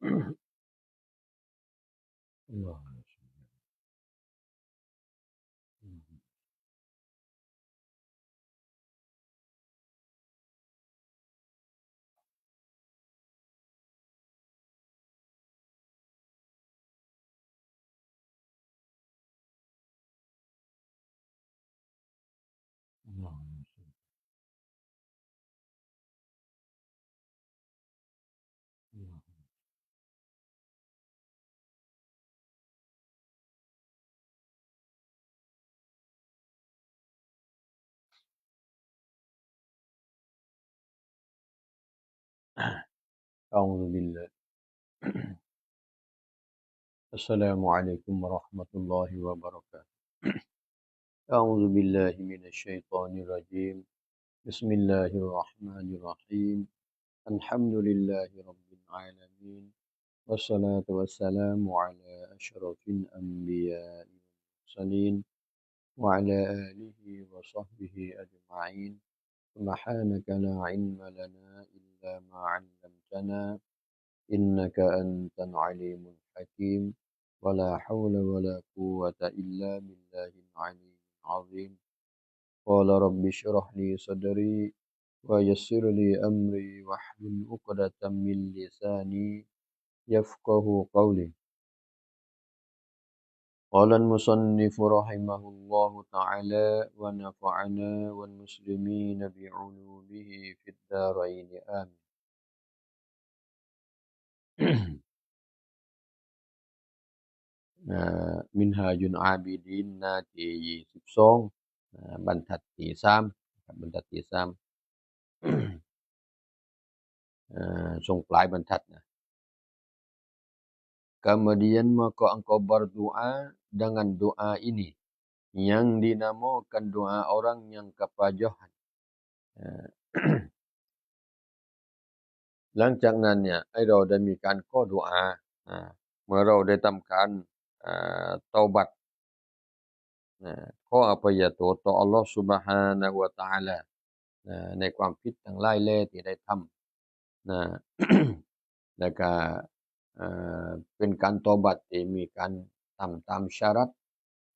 اللهم صل. اللهم صل. اللهم أعوذ بالله. السلام عليكم ورحمة الله وبركاته. أعوذ بالله من الشيطان الرجيم. بسم الله الرحمن الرحيم. الحمد لله رب العالمين. والصلاة والسلام على أشرف الأنبياء والمرسلين. وعلى آله وصحبه أجمعين. سبحانك لا علم لنا إلا ما علمتنا إنك أنت العليم الحكيم. ولا حول ولا قوة إلا بالله العلي العظيم. قال رب اشرح لي صدري ويسر لي أمري واحلل عقدة من لساني يفقهوا قولي. قال المصنف رحمه الله تعالى ونفعنا والمسلمين بعلومه في الدارين آمين. ເອີ ມິນຮາຈຸນອາບິດີນ ໜ້າທີຊາວສອງ ເອີ ບັນທັດທີສາມ ບັນທັດທີສາມ ເອີ ຊ່ວງປາຍບັນທັດນະ. Kemudian maka engkau berdoa dengan doa ini yang dinamakan doa orang yang kepajohan. ເອີ ຫຼັງຈາກນັ້ນເນຍ ໃຫ້ເຮົາໄດ້ມີການຂໍດຸອາ ອາ ເມື່ອເຮົາໄດ້ທຳການ ອາ ເຕົາບັດ ນະ ຂໍອະໄພຍະໂທດຕໍ່ອັລລອຮ໌ Subhanahu wa Ta'ala ນະ ໃນຄວາມຜິດທັງຫຼາຍແຫຼທີ່ໄດ້ທຳ ນະ ແລ້ວກະ ເອີ ເປັນການເຕົາບັດທີ່ມີການທຳຕາມຊະຣັດ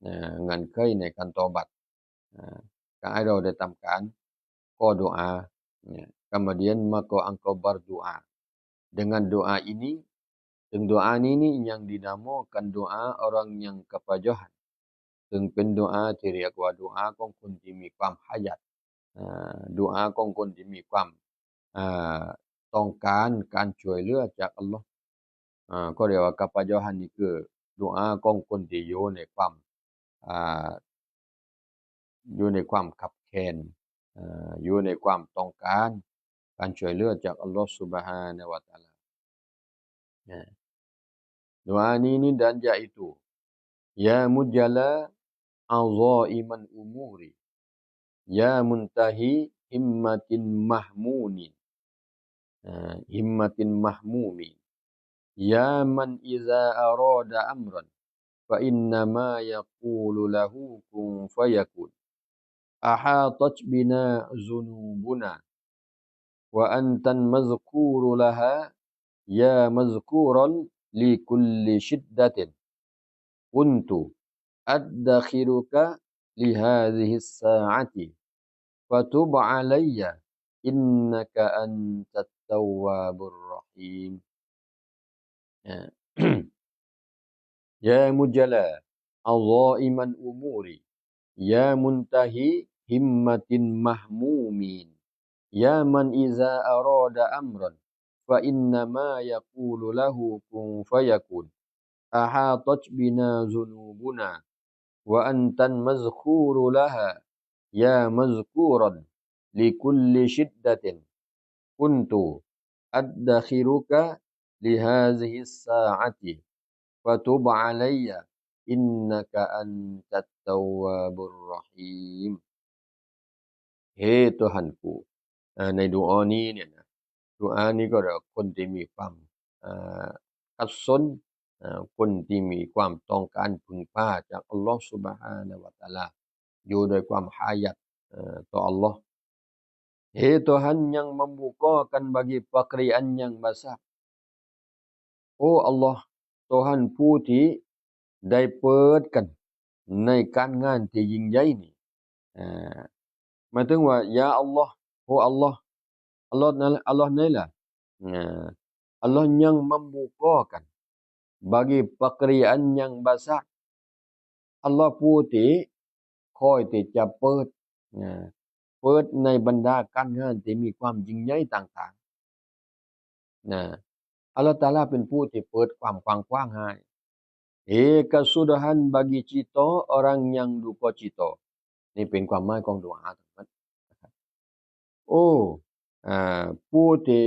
ເອີ ເງື່ອນໄຂໃນການເຕົາບັດ ເອີ ກະໃຫ້ເຮົາໄດ້ທຳການຂໍດຸອາ ເອີ Kemudian maka engkau berdoa dengan doa ini, ເຊິ່ງດຸອານີ້ນີ້ຍັງດີນາໂມກັນດຸອາ orang yang kepajohan, ເຊິ່ງເປັນດຸອາທີ່ຮຽກວ່າດຸອາຂອງຄົນທີ່ມີຄວາມຫາຢາດ ເອີ ດຸອາຂອງຄົນທີ່ມີຄວາມ ເອີ ຕ້ອງການການຊ່ວຍເຫຼືອຈາກອັລລອຮ໌ ເອີ ກໍຮຽກວ່າ kepajohan ນີ້ຄືດຸອາຂອງຄົນທີ່ຢູ່ໃນຄວາມ ເອີ ຢູ່ໃນຄວາມຄັບແຄນ ເອີ ຢູ່ໃນຄວາມຕ້ອງການການຊ່ວຍເຫຼືອຈາກອັລລອຮ໌ Subhanahu wa Ta'ala. ເອີ Doa ini dan yaitu, ya mujalla azaiman umuri, ya muntahi himmatin mahmumin, ເອີ himmatin mahmumin, ya man iza arada amran fa innama yaqulu lahu kun fayakun. Ahatat bina zunubuna wa antal mazkuru laha ya mazkuran li kulli syiddatin. Kuntu addakhiruka li hadhihis sa'ati fatub alayya innaka antat tawwabur rahim. ເອີ Ya mujalla azaiman umuri, ya muntahi himmatin mahmumin, ya man iza arada amran fa innama yaqulu lahu kun fayakun. Ahatat bina zunubuna wa antal mazkuru laha ya mazkuran li kulli syiddatin. Kuntu addakhiruka li hadhihis sa'ati fatub alayya innaka antat tawwabur rahim. ເຫ ໂຕທ່ານກູ ເອີ ໃນດຸອານີ້ເນຍນະ ດຸອານີ້ກໍເລີຍຄົນທີ່ມີຄວາມ ເອີ ຂັດສົນ ເອີ ຄົນທີ່ມີຄວາມຕ້ອງການເພິ່ງພາຈາກອັລລອຮ໌ Subhanahu wa Ta'ala ຢູ່ດ້ວຍຄວາມຫາຢາດ ເອີ ຕໍ່ອັລລອຮ໌. ເຫ Tuhan yang membukakan bagi pekerjaan yang besar, ໂອ້ ອັລລອຮ ໂຕທ່ານຜູ້ທີ່ໄດ້ເປີດກັນໃນການງານທີ່ຍິ່ງໃຫຍ່ນີ້ ອາ ໝາຍເຖິງວ່າ ຢາອັລລອຮ ໂອ້ ອັລລອຮ ອັລລອຮນັ້ນ ອັລລອຮໃນລະ ອາ ອັລລອຮຍັງມາບຸກກໍກັນ bagi pekerjaan yang besar. ອັລລອຮຜູ້ທີ່ຄອຍທີ່ຈະເປີດ ນະ ເປີດໃນບັນດາການງານທີ່ມີຄວາມຍິ່ງໃຫຍ່ຕ່າງໆ ນະ ອັລລອຮຕາລາເປັນຜູ້ທີ່ເປີດຄວາມກວ້າງຂວາງໃຫ້ He kesudahan bagi cito orang yang duka cito. ນີ້ເປັນຄວາມໝາຍຂອງດູອາທັງໝົດນະຄັບ. ໂອ້ ອາ ຜູ້ທີ່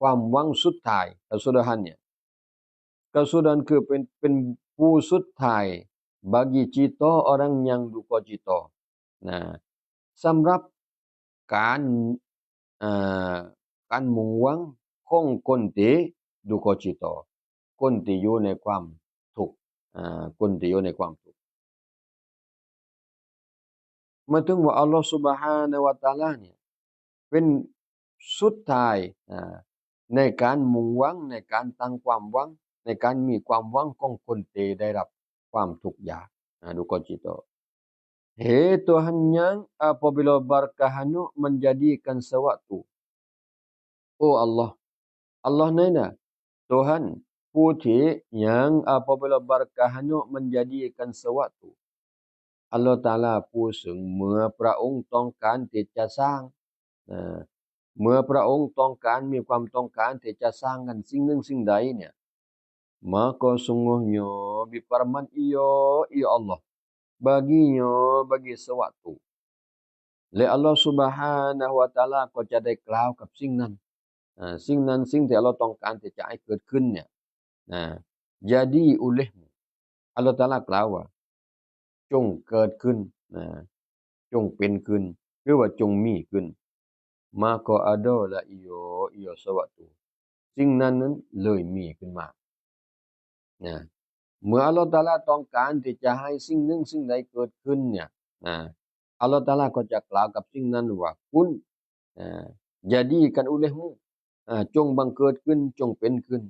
ຄວາມຫວັງສຸດທ້າຍ ກະສຸດາຫັນເນຍ ກະສຸດາຫັນຄືເປັນ ເປັນຜູ້ສຸດທ້າຍ bagi cito orang yang duka cito ນະ ສຳລັບການ ອາ ການມຸ່ງຫວັງຂອງຄົນທີ່ duka cito ຄົນທີ່ຢູ່ໃນຄວາມທຸກ ອາ ຄົນທີ່ຢູ່ໃນຄວາມທຸກ. ໝາຍເຖິງວ່າອັລລອຮ Subhanahu wa Ta'ala ນີ້ເປັນສຸດທ້າຍ ອາ ໃນການມຸ່ງຫວັງ ໃນການຕັ້ງຄວາມຫວັງ ໃນການມີຄວາມຫວັງຂອງຄົນທີ່ໄດ້ຮັບຄວາມທຸກຍາກ ອາ duka cito. He Tuhan yang apabila berkehendak menjadikan sesuatu. ໂອ້ ອັລລອຮ ອັລລອຮໃນນະ ໂຕທ່ານຜູ້ທີ່ຍັງ apabila berkehendak menjadikan sesuatu. ອັລລອຮຕາລາຜູ້ເຊິ່ງເມື່ອພະອົງຕ້ອງການທີ່ຈະສ້າງ ເມື່ອພະອົງຕ້ອງການ ມີຄວາມຕ້ອງການທີ່ຈະສ້າງອັນສິ່ງໜຶ່ງສິ່ງໃດເນຍ Maka sungguhnya berfirman ia, ia Allah, baginya, bagi sesuatu. ແລະ ອັລລອຮ Subhanahu wa Ta'ala ກໍຈະໄດ້ກ່າວກັບສິ່ງນັ້ນ ອາ ສິ່ງນັ້ນ ສິ່ງທີ່ອັລລອຮຕ້ອງການທີ່ຈະໃຫ້ເກີດຂຶ້ນເນຍ ອາ jadi olehmu. ອັລລອຮຕາລາກ່າວວ່າ ຈົ່ງເກີດຂຶ້ນ ນະ ຈົ່ງເປັນຂຶ້ນ ຫຼືວ່າຈົ່ງມີຂຶ້ນ maka adalah ia, ia sesuatu. ສິ່ງນັ້ນນັ້ນເລີຍມີຂຶ້ນມາ ນະ ເມື່ອອັລລອຮຕາລາຕ້ອງການທີ່ຈະໃຫ້ສິ່ງໜຶ່ງສິ່ງໃດເກີດຂຶ້ນເນຍ ນະ ອັລລອຮຕາລາກໍຈະກ່າວກັບສິ່ງນັ້ນວ່າ Kun, ອາ jadikan olehmu, ອາ ຈົ່ງບັງເກີດຂຶ້ນ ຈົ່ງເປັນຂຶ້ນ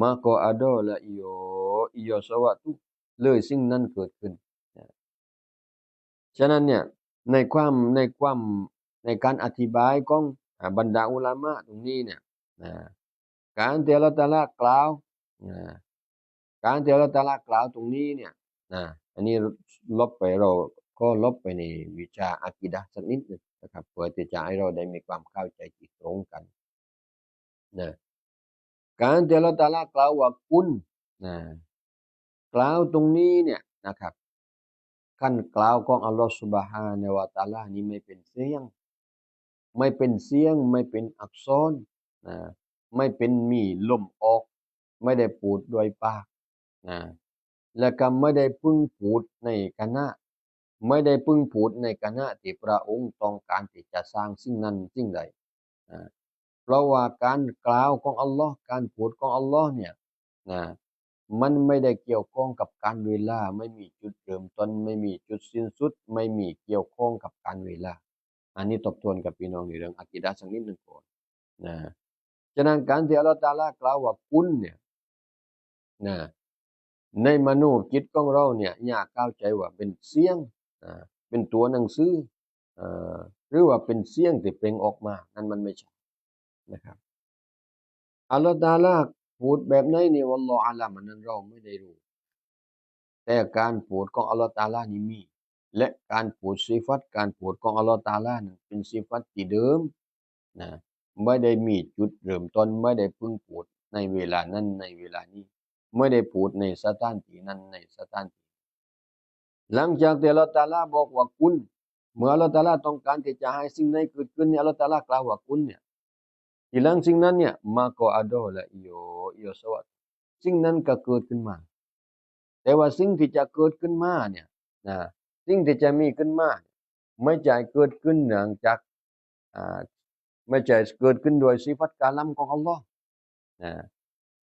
maka adalah ia, ia sesuatu, ເລີຍສິ່ງນັ້ນເກີດຂຶ້ນ. ນະ ສະນັ້ນເນຍ ໃນຄວາມ ໃນຄວາມ ໃນການອະທິບາຍຂອງ ອາ ບັນດາອຸລາມະຕົງນີ້ເນຍ ນະ ການທີ່ອັລລອຮຕາລາກ່າວ ນະ ການທີ່ອັລລອຮຕາລາກ່າວຕົງນີ້ເນຍ ນະ ອັນນີ້ລົບໄປ ເຮົາຂໍລົບໄປໃນວິຊາອາກີດະສັກນິດໜຶ່ງນະຄັບ ເພື່ອທີ່ຈະໃຫ້ເຮົາໄດ້ມີຄວາມເຂົ້າໃຈທີ່ຕົງກັນ ນະ ການທີ່ອັລລອຮຕາລາກ່າວວ່າ Kun ນະ ກ່າວຕົງນີ້ເນຍນະຄັບ ການກ່າວຂອງອັລລອຮ Subhanahu wa Ta'ala ນີ້ ໄມ່ເປັນສຽງ ໄມ່ເປັນສຽງ ໄມ່ເປັນອັກສອນ ນະ ໄມ່ເປັນມີລົມອອກ ໄມ່ໄດ້ປູດດ້ວຍປາກ ນະ ແລະກະໄມ່ໄດ້ເພິ່ງປູດໃນຂະນະ ໄມ່ໄດ້ເພິ່ງປູດໃນຂະນະທີ່ພະອົງຕ້ອງການທີ່ຈະສ້າງສິ່ງນັ້ນສິ່ງໃດ ນະ ເພາະວ່າການກ່າວຂອງອັລລອຮ ການປູດຂອງອັລລອຮເນຍ ນະ ມັນໄມ່ໄດ້ກ່ຽວຂ້ອງກັບການເວລາ ໄມ່ມີຈຸດເລີ່ມຕົ້ນ ໄມ່ມີຈຸດສິ້ນສຸດ ໄມ່ມີກ່ຽວຂ້ອງກັບການເວລາ. ອັນນີ້ທົບທວນກັບພີ່ນ້ອງໃນເລື່ອງອາກີດະສັກນິດໜຶ່ງກ່ອນ ນະ. ສະນັ້ນ ການທີ່ອັລລອຮຕະອາລາກ່າວວ່າ Kun ເນຍ ນະ ໃນມະໂນຈິດຂອງເຮົາເນຍ ຢ່າເຂົ້າໃຈວ່າເປັນສຽງ ນະ ເປັນຕົວໜັງສື ເອີ ຫຼືວ່າເປັນສຽງທີ່ເປັ່ງອອກມາ ນັ້ນມັນບໍ່ໃຊ່ນະຄັບ. ອັລລອຮຕະອາລາພູດແບບໃດນີ້ ວັລລອຮຸອາລັມ ອັນນັ້ນເຮົາບໍ່ໄດ້ຮູ້ ແຕ່ການພູດຂອງອັລລອຮຕະອາລານີ້ມີ ແລະ ການພູດ ຊິຟັດການພູດຂອງອັລລອຮຕະອາລານັ້ນເປັນຊິຟັດທີ່ເດີມ ນະ ບໍ່ໄດ້ມີຈຸດເລີ່ມຕົ້ນ ບໍ່ໄດ້ເພິ່ງພູດໃນເວລານັ້ນ ໃນເວລານີ້ ບໍ່ໄດ້ພູດໃນສະຖານທີ່ນັ້ນ ໃນສະຖານທີ່ ຫຼັງຈາກທີ່ອັລລອຮຕະອາລາບອກວ່າ Kun ເມື່ອອັລລອຮຕະອາລາຕ້ອງການທີ່ຈະໃຫ້ສິ່ງໃດເກີດຂຶ້ນນີ້ ອັລລອຮຕະອາລາກ່າວວ່າ Kun ເນຍ ທີຫຼັງສິ່ງນັ້ນເນຍ maka adalah ia, ia sesuatu ສິ່ງນັ້ນກໍເກີດຂຶ້ນມາ. ແຕ່ວ່າສິ່ງທີ່ຈະເກີດຂຶ້ນມາເນຍ ນະ ສິ່ງທີ່ຈະມີຂຶ້ນມາ ບໍ່ໃຊ່ເກີດຂຶ້ນເນື່ອງຈາກ ອາ ບໍ່ໃຊ່ເກີດຂຶ້ນດ້ວຍຊິຟັດກາລຳຂອງອັລລອຮ ນະ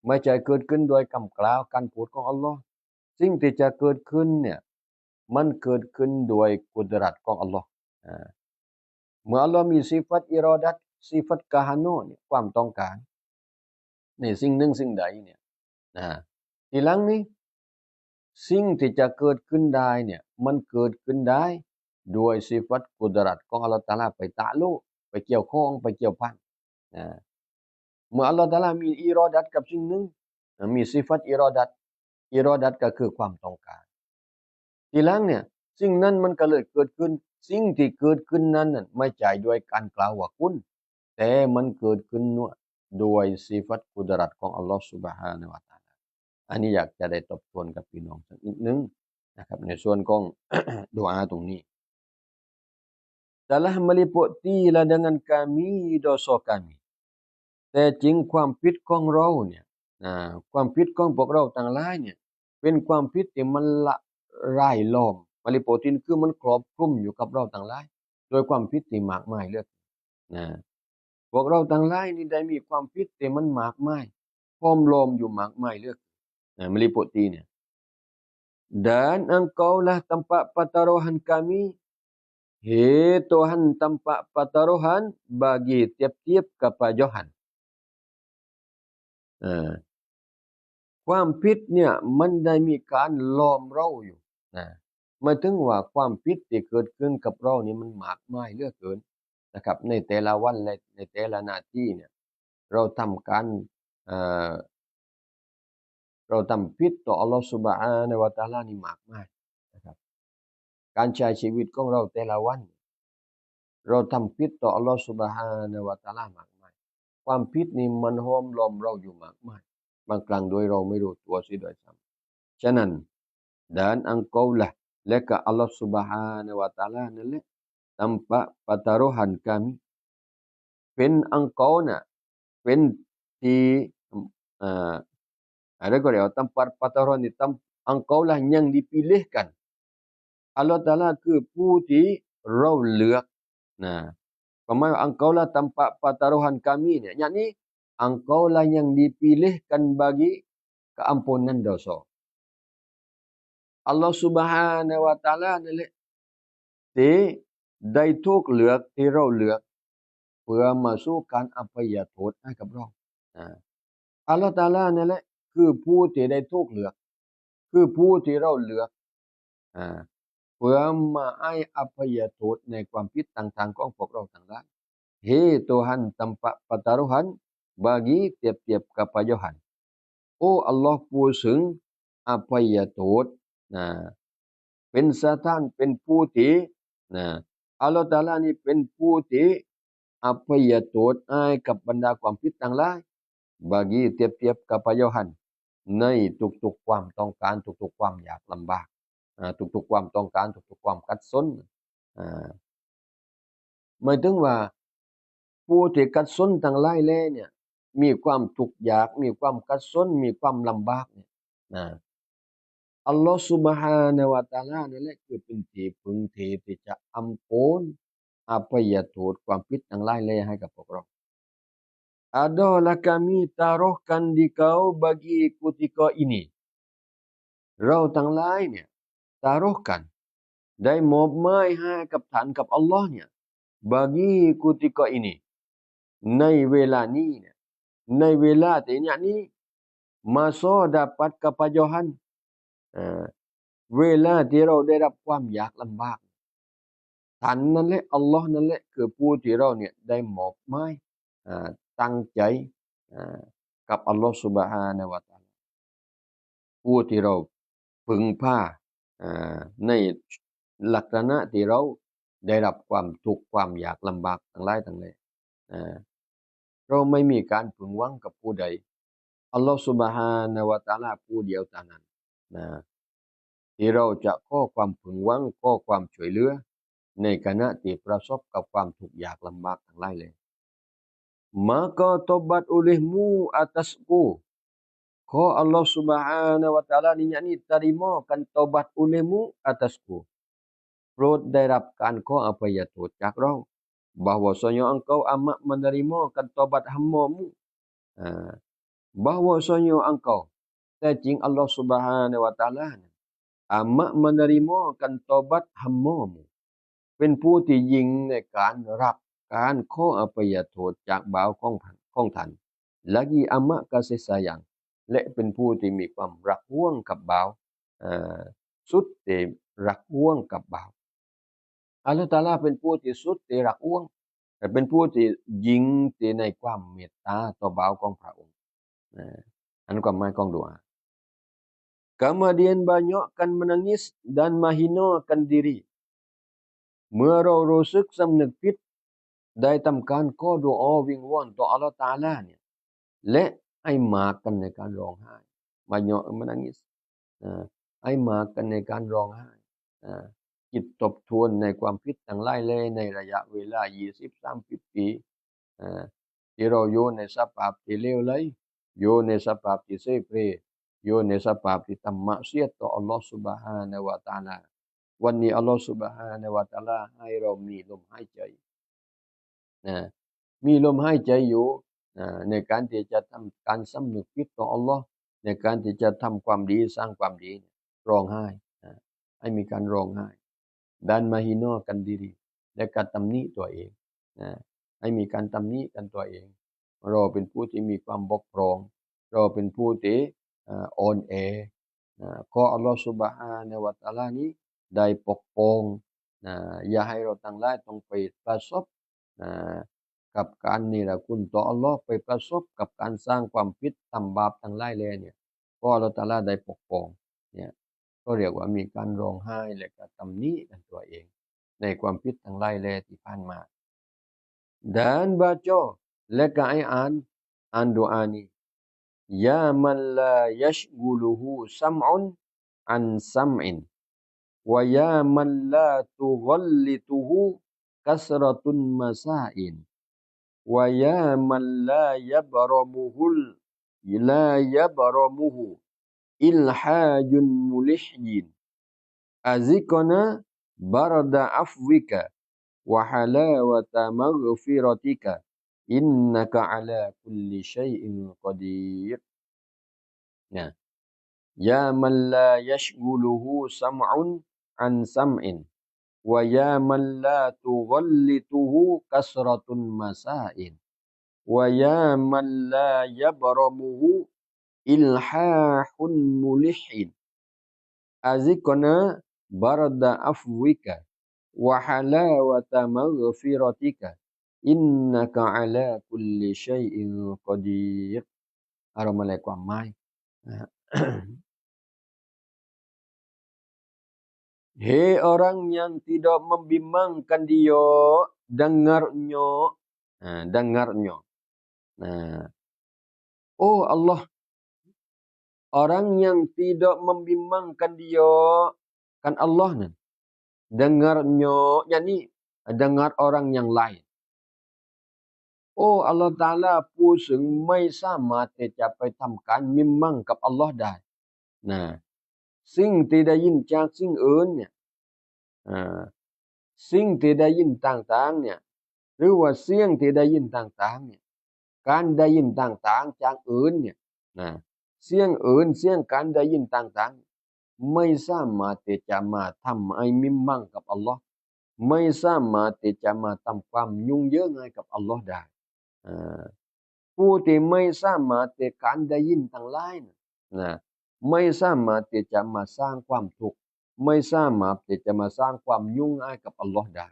ບໍ່ໃຊ່ເກີດຂຶ້ນດ້ວຍຄຳກ່າວການພູດຂອງອັລລອຮ. ສິ່ງທີ່ຈະເກີດຂຶ້ນເນຍ ມັນເກີດຂຶ້ນດ້ວຍກຸດຣະຕຂອງອັລລອຮ ນະ. ເມື່ອອັລລອຮມີຊິຟັດອິຣອດະຕ ຊິຟັດກະຮາໂນະເນຍ ຄວາມຕ້ອງການໃນສິ່ງໜຶ່ງສິ່ງໃດເນຍ ນະ. ທີຫຼັງນີ້ ສິ່ງທີ່ຈະເກີດຂຶ້ນໄດ້ເນ່ຍ ມັນເກີດຂຶ້ນໄດ້ດ້ວຍສິຟັດກຸດຣະຕຂອງອັລລອຮຕະອາລາ ໄປຕະລຸ ໄປກ່ຽວຂ້ອງ ໄປກ່ຽວພັນນະ. ເມື່ອອັລລອຮຕະອາລາມີອີຣອດັດກັບສິ່ງໜຶ່ງ ມີສິຟັດອີຣອດັດ, ອີຣອດັດກໍຄືຄວາມຕ້ອງການ. ທີຫຼັງເນ່ຍ ສິ່ງນັ້ນມັນກໍເລີຍເກີດຂຶ້ນ. ສິ່ງທີ່ເກີດຂຶ້ນນັ້ນນັ້ນ ບໍ່ໃຊ່ດ້ວຍການກ່າວວ່າຄຸນ, ແຕ່ມັນເກີດຂຶ້ນດ້ວຍສິຟັດກຸດຣະຕຂອງອັລລອຮສຸບຮານະວະຕະອາລາ. ອັນນີ້ຢາກຈະໄດ້ທົບທວນກັບພີ່ນ້ອງສັກນິດໜຶ່ງນະຄັບ ໃນສ່ວນຂອງ ດຸອາຕົງນີ້. Telah meliputi ladangan kami dosa kami. ແທ້ຈິງຄວາມຜິດຂອງເຮົາເນ່ຍ ອາ ຄວາມຜິດຂອງພວກເຮົາທັງຫຼາຍເນ່ຍ ເປັນຄວາມຜິດທີ່ມັນລະລາຍລ້ອມ, meliputi ຄືມັນຄອບຄຸມຢູ່ກັບເຮົາທັງຫຼາຍ ດ້ວຍຄວາມຜິດທີ່ມາກມາຍເຫຼືອເກີນນະ. ພວກເຮົາທັງຫຼາຍນີ້ໄດ້ມີຄວາມຜິດທີ່ມັນມາກມາຍ ຫ້ອມລ້ອມຢູ່ມາກມາຍເຫຼືອເກີນນະ meliputi ເນ່ຍ. Dan Engkaulah tempat pertaruhan kami, hai Tuhan, tempat pertaruhan bagi tiap-tiap kepajohan. ເອີ ຄວາມຜິດເນ່ຍມັນໄດ້ມີການລ້ອມເຮົາຢູ່ນະ. ໝາຍເຖິງວ່າຄວາມຜິດທີ່ເກີດຂຶ້ນກັບເຮົານີ້ມັນມາກມາຍເຫຼືອເກີນນະຄັບ. ໃນແຕ່ລະວັນ ແລະ ໃນແຕ່ລະນາທີເນ່ຍ ເຮົາທຳການ ເອີ ເຮົາທຳຜິດຕໍ່ອັລລອຮສຸບຮານະວະຕະອາລານີ້ມາກມາຍນະຄັບ. ການໃຊ້ຊີວິດຂອງເຮົາແຕ່ລະວັນ ເຮົາທຳຜິດຕໍ່ອັລລອຮສຸບຮານະວະຕະອາລາມາກມາຍ. ຄວາມຜິດນີ້ມັນຫ້ອມລ້ອມເຮົາຢູ່ມາກມາຍ, ບາງຄັ້ງໂດຍເຮົາໄມ່ຮູ້ຕົວເສຍດ້ວຍຊ້ຳ. ສະນັ້ນ Dan Engkaulah ແລະກະອັລລອຮສຸບຮານະວະຕະອາລານັ້ນແຫຼະ tempat pertaruhan kami, ເປັນ Engkau ນະ ເປັນທີ່ ເອີ ອາ ແລ້ວກໍເລີຍວ່າ tempat pertaruhan ນີ້ Engkaulah yang dipilihkan. ອັລລອຮຕະອາລາຄືຜູ້ທີ່ເຮົາເລືອກນະ. ຄວາມໝາຍວ່າ Engkaulah tempat pertaruhan kami ເນ່ຍ ຍະນີ້ Engkaulah yang dipilihkan bagi keampunan dosa. ອັລລອຮສຸບຮານະວະຕະອາລານັ້ນແຫຼະ ທີ່ໄດ້ຖືກເລືອກ ທີ່ເຮົາເລືອກ ເພື່ອມາສູ່ການອະໄພຍະໂທດໃຫ້ກັບເຮົາ. ອາ ອັລລອຮຕະອາລານັ້ນແຫຼະ ຄືຜູ້ທີ່ໄດ້ຖືກເລືອກ ຄືຜູ້ທີ່ເຮົາເລືອກ ອາ ເພື່ອມາໃຫ້ອະໄພຍະໂທດໃນຄວາມຜິດຕ່າງໆຂອງພວກເຮົາທັງຫຼາຍ. Hai Tuhan, tempat pertaruhan bagi tiap-tiap kepajohan. ໂອ້ ອັລລອຮ ຜູ້ເຊິ່ງອະໄພຍະໂທດນະ ເປັນສະຖານ ເປັນຜູ້ທີ່ນະ ອັລລອຮຕະອາລານີ້ເປັນຜູ້ທີ່ອະໄພຍະໂທດໃຫ້ກັບບັນດາຄວາມຜິດທັງຫຼາຍ. Bagi tiap-tiap kepajohan ໃນທຸກໆຄວາມຕ້ອງການ ທຸກໆຄວາມຍາກລຳບາກ ອາ ທຸກໆຄວາມຕ້ອງການ ທຸກໆຄວາມຂັດສົນ ອາ ໝາຍເຖິງວ່າ ຜູ້ທີ່ຂັດສົນທັງຫຼາຍແຫຼະເນ່ຍ ມີຄວາມທຸກຍາກ ມີຄວາມຂັດສົນ ມີຄວາມລຳບາກເນ່ຍນະ ອັລລອຮສຸບຮານະວະຕະອາລານັ້ນແຫຼະ ຄືເປັນທີ່ເພິ່ງທີ່ ທີ່ຈະອຳພົນອະໄພຍະໂທດຄວາມຜິດທັງຫຼາຍແຫຼະໃຫ້ກັບພວກເຮົາ. Adalah kami taruhkan di kau bagi kutika ini. ເຮົາທັງຫຼາຍເນ່ຍ taruhkan ໄດ້ມອບໝາຍໃຫ້ກັບທ່ານ ກັບອັລລອຮເນ່ຍ bagi kutika ini ໃນເວລານີ້ເນ່ຍ ໃນເວລາທີ່ຍະນີ້ masa dapat kepajohan ເອີ ເວລາທີ່ເຮົາໄດ້ຮັບຄວາມຍາກລຳບາກ. ທ່ານນັ້ນແຫຼະ ອັລລອຮນັ້ນແຫຼະ ຄືຜູ້ທີ່ເຮົາເນ່ຍໄດ້ມອບໝາຍ ເອີ ຕັ້ງໃຈ ເອີ ກັບອັລລອຮສຸບຮານະວະຕະອາລາ ຜູ້ທີ່ເຮົາເພິ່ງພາ ເອີ ໃນລັກສະນະທີ່ເຮົາໄດ້ຮັບຄວາມທຸກຄວາມຍາກລຳບາກທັງຫຼາຍທັງແຫຼະ. ເອີ ເຮົາໄມ່ມີການເພິ່ງຫວັງກັບຜູ້ໃດ ອັລລອຮສຸບຮານະວະຕະອາລາຜູ້ດຽວເທົ່ານັ້ນນະ ທີ່ເຮົາຈະຂໍຄວາມເພິ່ງຫວັງ ຂໍຄວາມຊ່ວຍເຫຼືອ ໃນຂະນະທີ່ປະສົບກັບຄວາມທຸກຍາກລຳບາກທັງຫຼາຍແລະ Maka tobat olehmu atasku. ຂໍອັລລອຮສຸບຮານະວະຕະອາລານີ້ ຍະນີ້ tarima kan tobat olehmu atasku. ໂປດໄດ້ຮັບການຂໍອະໄພຍະໂທດຈາກເຮົາ bahwasanya Engkau Amat menerima kan tobat hamba-Mu. ອາ bahwasanya Engkau ແທ້ຈິງອັລລອຮສຸບຮານະວະຕະອາລານັ້ນ Amat menerima kan tobat hamba-Mu ເປັນຜູ້ທີ່ຍິ່ງໃນການຮັບການຂໍອະໄພຍະໂທດຈາກບ່າວຂອງທ່ານ ຂອງທ່ານ lagi Amat kasih sayang ແລະ ເປັນຜູ້ທີ່ມີຄວາມຮັກຫວງກັບບ່າວ ເອີ ສຸດທີ່ຮັກຫວງກັບບ່າວ. ອັລລອຮຕະອາລາເປັນຜູ້ທີ່ສຸດທີ່ຮັກຫວງ ແລະ ເປັນຜູ້ທີ່ຍິ່ງທີ່ໃນຄວາມເມດຕາຕໍ່ບ່າວຂອງພະອົງ. ນະ ອັນຄວາມໝາຍຂອງດູອາ. Kemudian banyakkan menangis dan menghinakan diri. ເມື່ອເຮົາຮູ້ສຶກສຳນຶກຜິດ ໄດ້ທຳການຂໍດູອາວິງວອນຕໍ່ອັລລອຮຕະອາລານີ້ ແລະ ໃຫ້ມາກກັນໃນການຮ້ອງໄຫ້. Banyak menangis. ນະ ໃຫ້ມາກກັນໃນການຮ້ອງໄຫ້. ນະ ຄິດທົບທວນໃນຄວາມຜິດທັງຫຼາຍແລໃນໄລຍະເວລາຊາວ ສາມສິບປີ ເອີ ທີ່ເຮົາຢູ່ໃນສະພາບທີ່ເລວໄຫຼ, ຢູ່ໃນສະພາບທີ່ເສເພ, ຢູ່ໃນສະພາບທີ່ທຳມະຊຽດຕໍ່ອັລລອຮ Subhanahu wa Ta'ala. ວັນນີ້ອັລລອຮ Subhanahu wa Ta'ala ໃຫ້ເຮົາມີລົມຫາຍໃຈ ນະ ມີລົມຫາຍໃຈຢູ່ ນະ ໃນການທີ່ຈະທຳການສຳນຶກຜິດຕໍ່ອັລລອຮ ໃນການທີ່ຈະທຳຄວາມດີ, ສ້າງຄວາມດີ, ຮ້ອງໄຫ້ ນະ ໃຫ້ມີການຮ້ອງໄຫ້. Dan menghinakan diri ແລະ ກະຕຳໜິຕົວເອງ ນະ ໃຫ້ມີການຕຳໜິກັນຕົວເອງ. ເຮົາເປັນຜູ້ທີ່ມີຄວາມບົກຜ່ອງ, ເຮົາເປັນຜູ້ທີ່ ເອີ ອ່ອນແອ ນະ ຂໍອັລລອຮ Subhanahu wa Ta'ala ນີ້ໄດ້ປົກປ້ອງ ນະ ຢ່າໃຫ້ເຮົາທັງຫຼາຍຕ້ອງໄປປະສົບ ນະ ກັບການເນລະຄຸນຕໍ່ອັລລອຮ, ໄປປະສົບກັບການສ້າງຄວາມຜິດທຳບາບທັງຫຼາຍແລນີ້ ຂໍອັລລອຮຕະອາລາໄດ້ປົກປ້ອງ. ເນຍ ກໍຮຽກວ່າມີການຮ້ອງໄຫ້ ແລະ ກະຕຳໜິກັນຕົວເອງ ໃນຄວາມຜິດທັງຫຼາຍແລທີ່ຜ່ານມາ. Dan baca ແລະ ກະໃຫ້ອ່ານ ອ່ານດູອານີ້ Ya man la yashghuluhu sam'un an sam'in, wa ya man la tughallituhu kasratun masa'in, wa ya man la yabramuhul, la yabramuhu ilhajun mulihhin, aziqna barda afwika wa halawata maghfiratika, innaka ala kulli syai'in qadir. Nah. Ya man la yashghuluhu sam'un an sam'in, wa ya man la tughallituhu kasratun masa'in, wa ya man la yabramuhu ilhahun mulihhin, aziqna barda afwika wa halawata maghfiratika, innaka ala kulli syai'in qadir. ອາລົມ ແລະ ຄວາມໝາຍ. Hai orang yang tidak membimbangkan dia, dengarnya. ອາ dengarnya. ນະ ໂອ້ ອັລລອຮ Orang yang tidak membimbangkan dia, ຄັນອັລລອຮນັ້ນ dengarnya, yakni dengar orang yang lain. ໂອ້ ອັລລອຮຕະອາລາ ຜູ້ເຊິ່ງໄມ່ສາມາດທີ່ຈະໄປທຳການມິມມັງກັບອັລລອຮໄດ້ ນະ ສິ່ງທີ່ໄດ້ຍິນຈາກສິ່ງອື່ນເນີ້ຍ ເອີ ສິ່ງທີ່ໄດ້ຍິນຕ່າງໆເນີ້ຍ ຫຼືວ່າສຽງທີ່ໄດ້ຍິນຕ່າງໆເນີ້ຍ ການໄດ້ຍິນຕ່າງໆຈາກອື່ນເນີ້ຍນະ ສຽງອື່ນ ສຽງການໄດ້ຍິນຕ່າງໆ ໄມ່ສາມາດທີ່ຈະມາທຳໃຫ້ມິມມັງກັບອັລລອຮ ໄມ່ສາມາດທີ່ຈະມາທຳຄວາມຫຍຸ້ງເຫຍີ້ງໃຫ້ກັບອັລລອຮໄດ້. ເອີ ຜູ້ທີ່ໄມ່ສາມາດທີ່ການໄດ້ຍິນທັງຫຼາຍນະ ນະ ໄມ່ສາມາດທີ່ຈະມາສ້າງຄວາມທຸກ ໄມ່ສາມາດທີ່ຈະມາສ້າງຄວາມຫຍຸ້ງຮ້າຍກັບອັລລອຮໄດ້.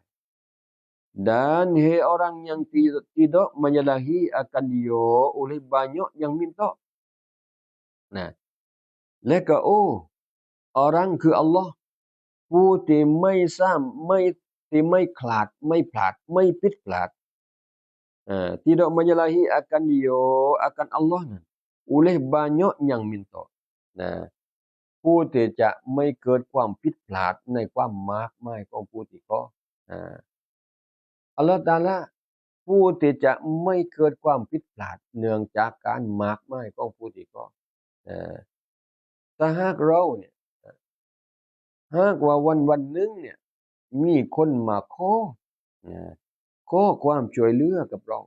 Dan hai orang yang ti-, tidak menyalahi akan dia oleh banyak yang minta. ນະ ແລະກໍ ໂອ້ orang ຄືອັລລອຮ ຜູ້ທີ່ໄມ່ສາມ-, ໄມ່ ທີ່ໄມ່ຂາດ ໄມ່ພາດ ໄມ່ຜິດພາດ ເອີ tidak menyalahi akan dia, akan Allah ນັ້ນ oleh banyak yang minta ນະ ຜູ້ທີ່ຈະໄມ່ເກີດຄວາມຜິດພາດໃນຄວາມມາກມາຍຂອງຜູ້ທີ່ຂໍ ນະ ອັລລອຮຕະອາລາ ຜູ້ທີ່ຈະໄມ່ເກີດຄວາມຜິດພາດເນື່ອງຈາກການມາກມາຍຂອງຜູ້ທີ່ຂໍ. ເອີ ຖ້າຫາກເຮົາເນຍ ຫາກວ່າວັນໆໜຶ່ງເນຍ ມີຄົນມາຂໍ ນະ ຂໍຄວາມຊ່ວຍເຫຼືອກັບເຮົາ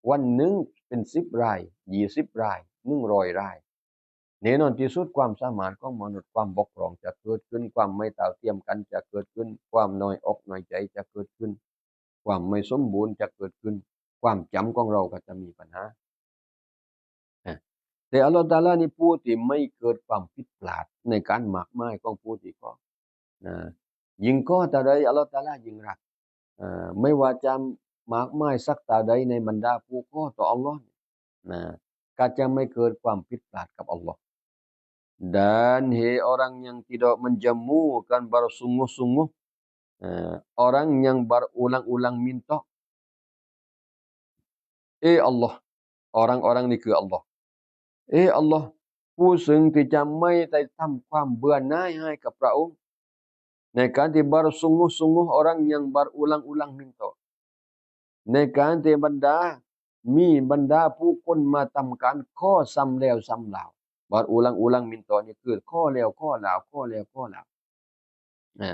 ວັນໜຶ່ງເປັນສິບລາຍ ຊາວລາຍ ໜຶ່ງຮ້ອຍລາຍ ແນ່ນອນທີ່ສຸດຄວາມສາມາດຂອງມະນຸດ ຄວາມບົກຜ່ອງຈະເກີດຂຶ້ນ ຄວາມໄມ່ເທົ່າທຽມກັນຈະເກີດຂຶ້ນ ຄວາມນ້ອຍອົກນ້ອຍໃຈຈະເກີດຂຶ້ນ ຄວາມໄມ່ສົມບູນຈະເກີດຂຶ້ນ ຄວາມຈຳຂອງເຮົາກໍຈະມີບັນຫາ. ນະ ແຕ່ອັລລອດຕະອາລານີ້ຜູ້ທີ່ໄມ່ເກີດຄວາມຜິດພລາດໃນການໝາກໝາຍຂອງຜູ້ທີ່ຂໍນະ, ຍິ່ງຂໍເທົ່າໃດອັລລອດຕະອາລາຍິ່ງຮັກ. ເອີ ໄມ່ວ່າຈະໝາກໝາຍສັກເທົ່າໃດໃນບັນດາຜູ້ຂໍຕໍ່ອັລລອດນະ ກໍຈະໄມ່ເກີດຄວາມຜິດພລາດກັບອັລລອດ. Dan he orang yang tidak menjamukan bersungguh-sungguh, eh, orang yang berulang-ulang minta. ເອ ອັລລອດ, orang-orang ນີ້ຄືອັລລອດ. ເອ ອັລລອດ, ຜູ້ເຊິ່ງທີ່ຈະໄມ່ໄດ້ທຳຄວາມເບື່ອໜ່າຍໃຫ້ກັບພະອົງ ໃນການທີ່ bersungguh-sungguh orang yang berulang-ulang minta, ໃນການທີ່ບັນດາ ມີບັນດາຜູ້ຄົນມາທຳການຂໍຊ້ຳແລ້ວຊ້ຳລາວ. Berulang-ulang minta ນີ້ຄືຂໍແລ້ວຂໍລາວ ຂໍແລ້ວຂໍລາວ. ນະ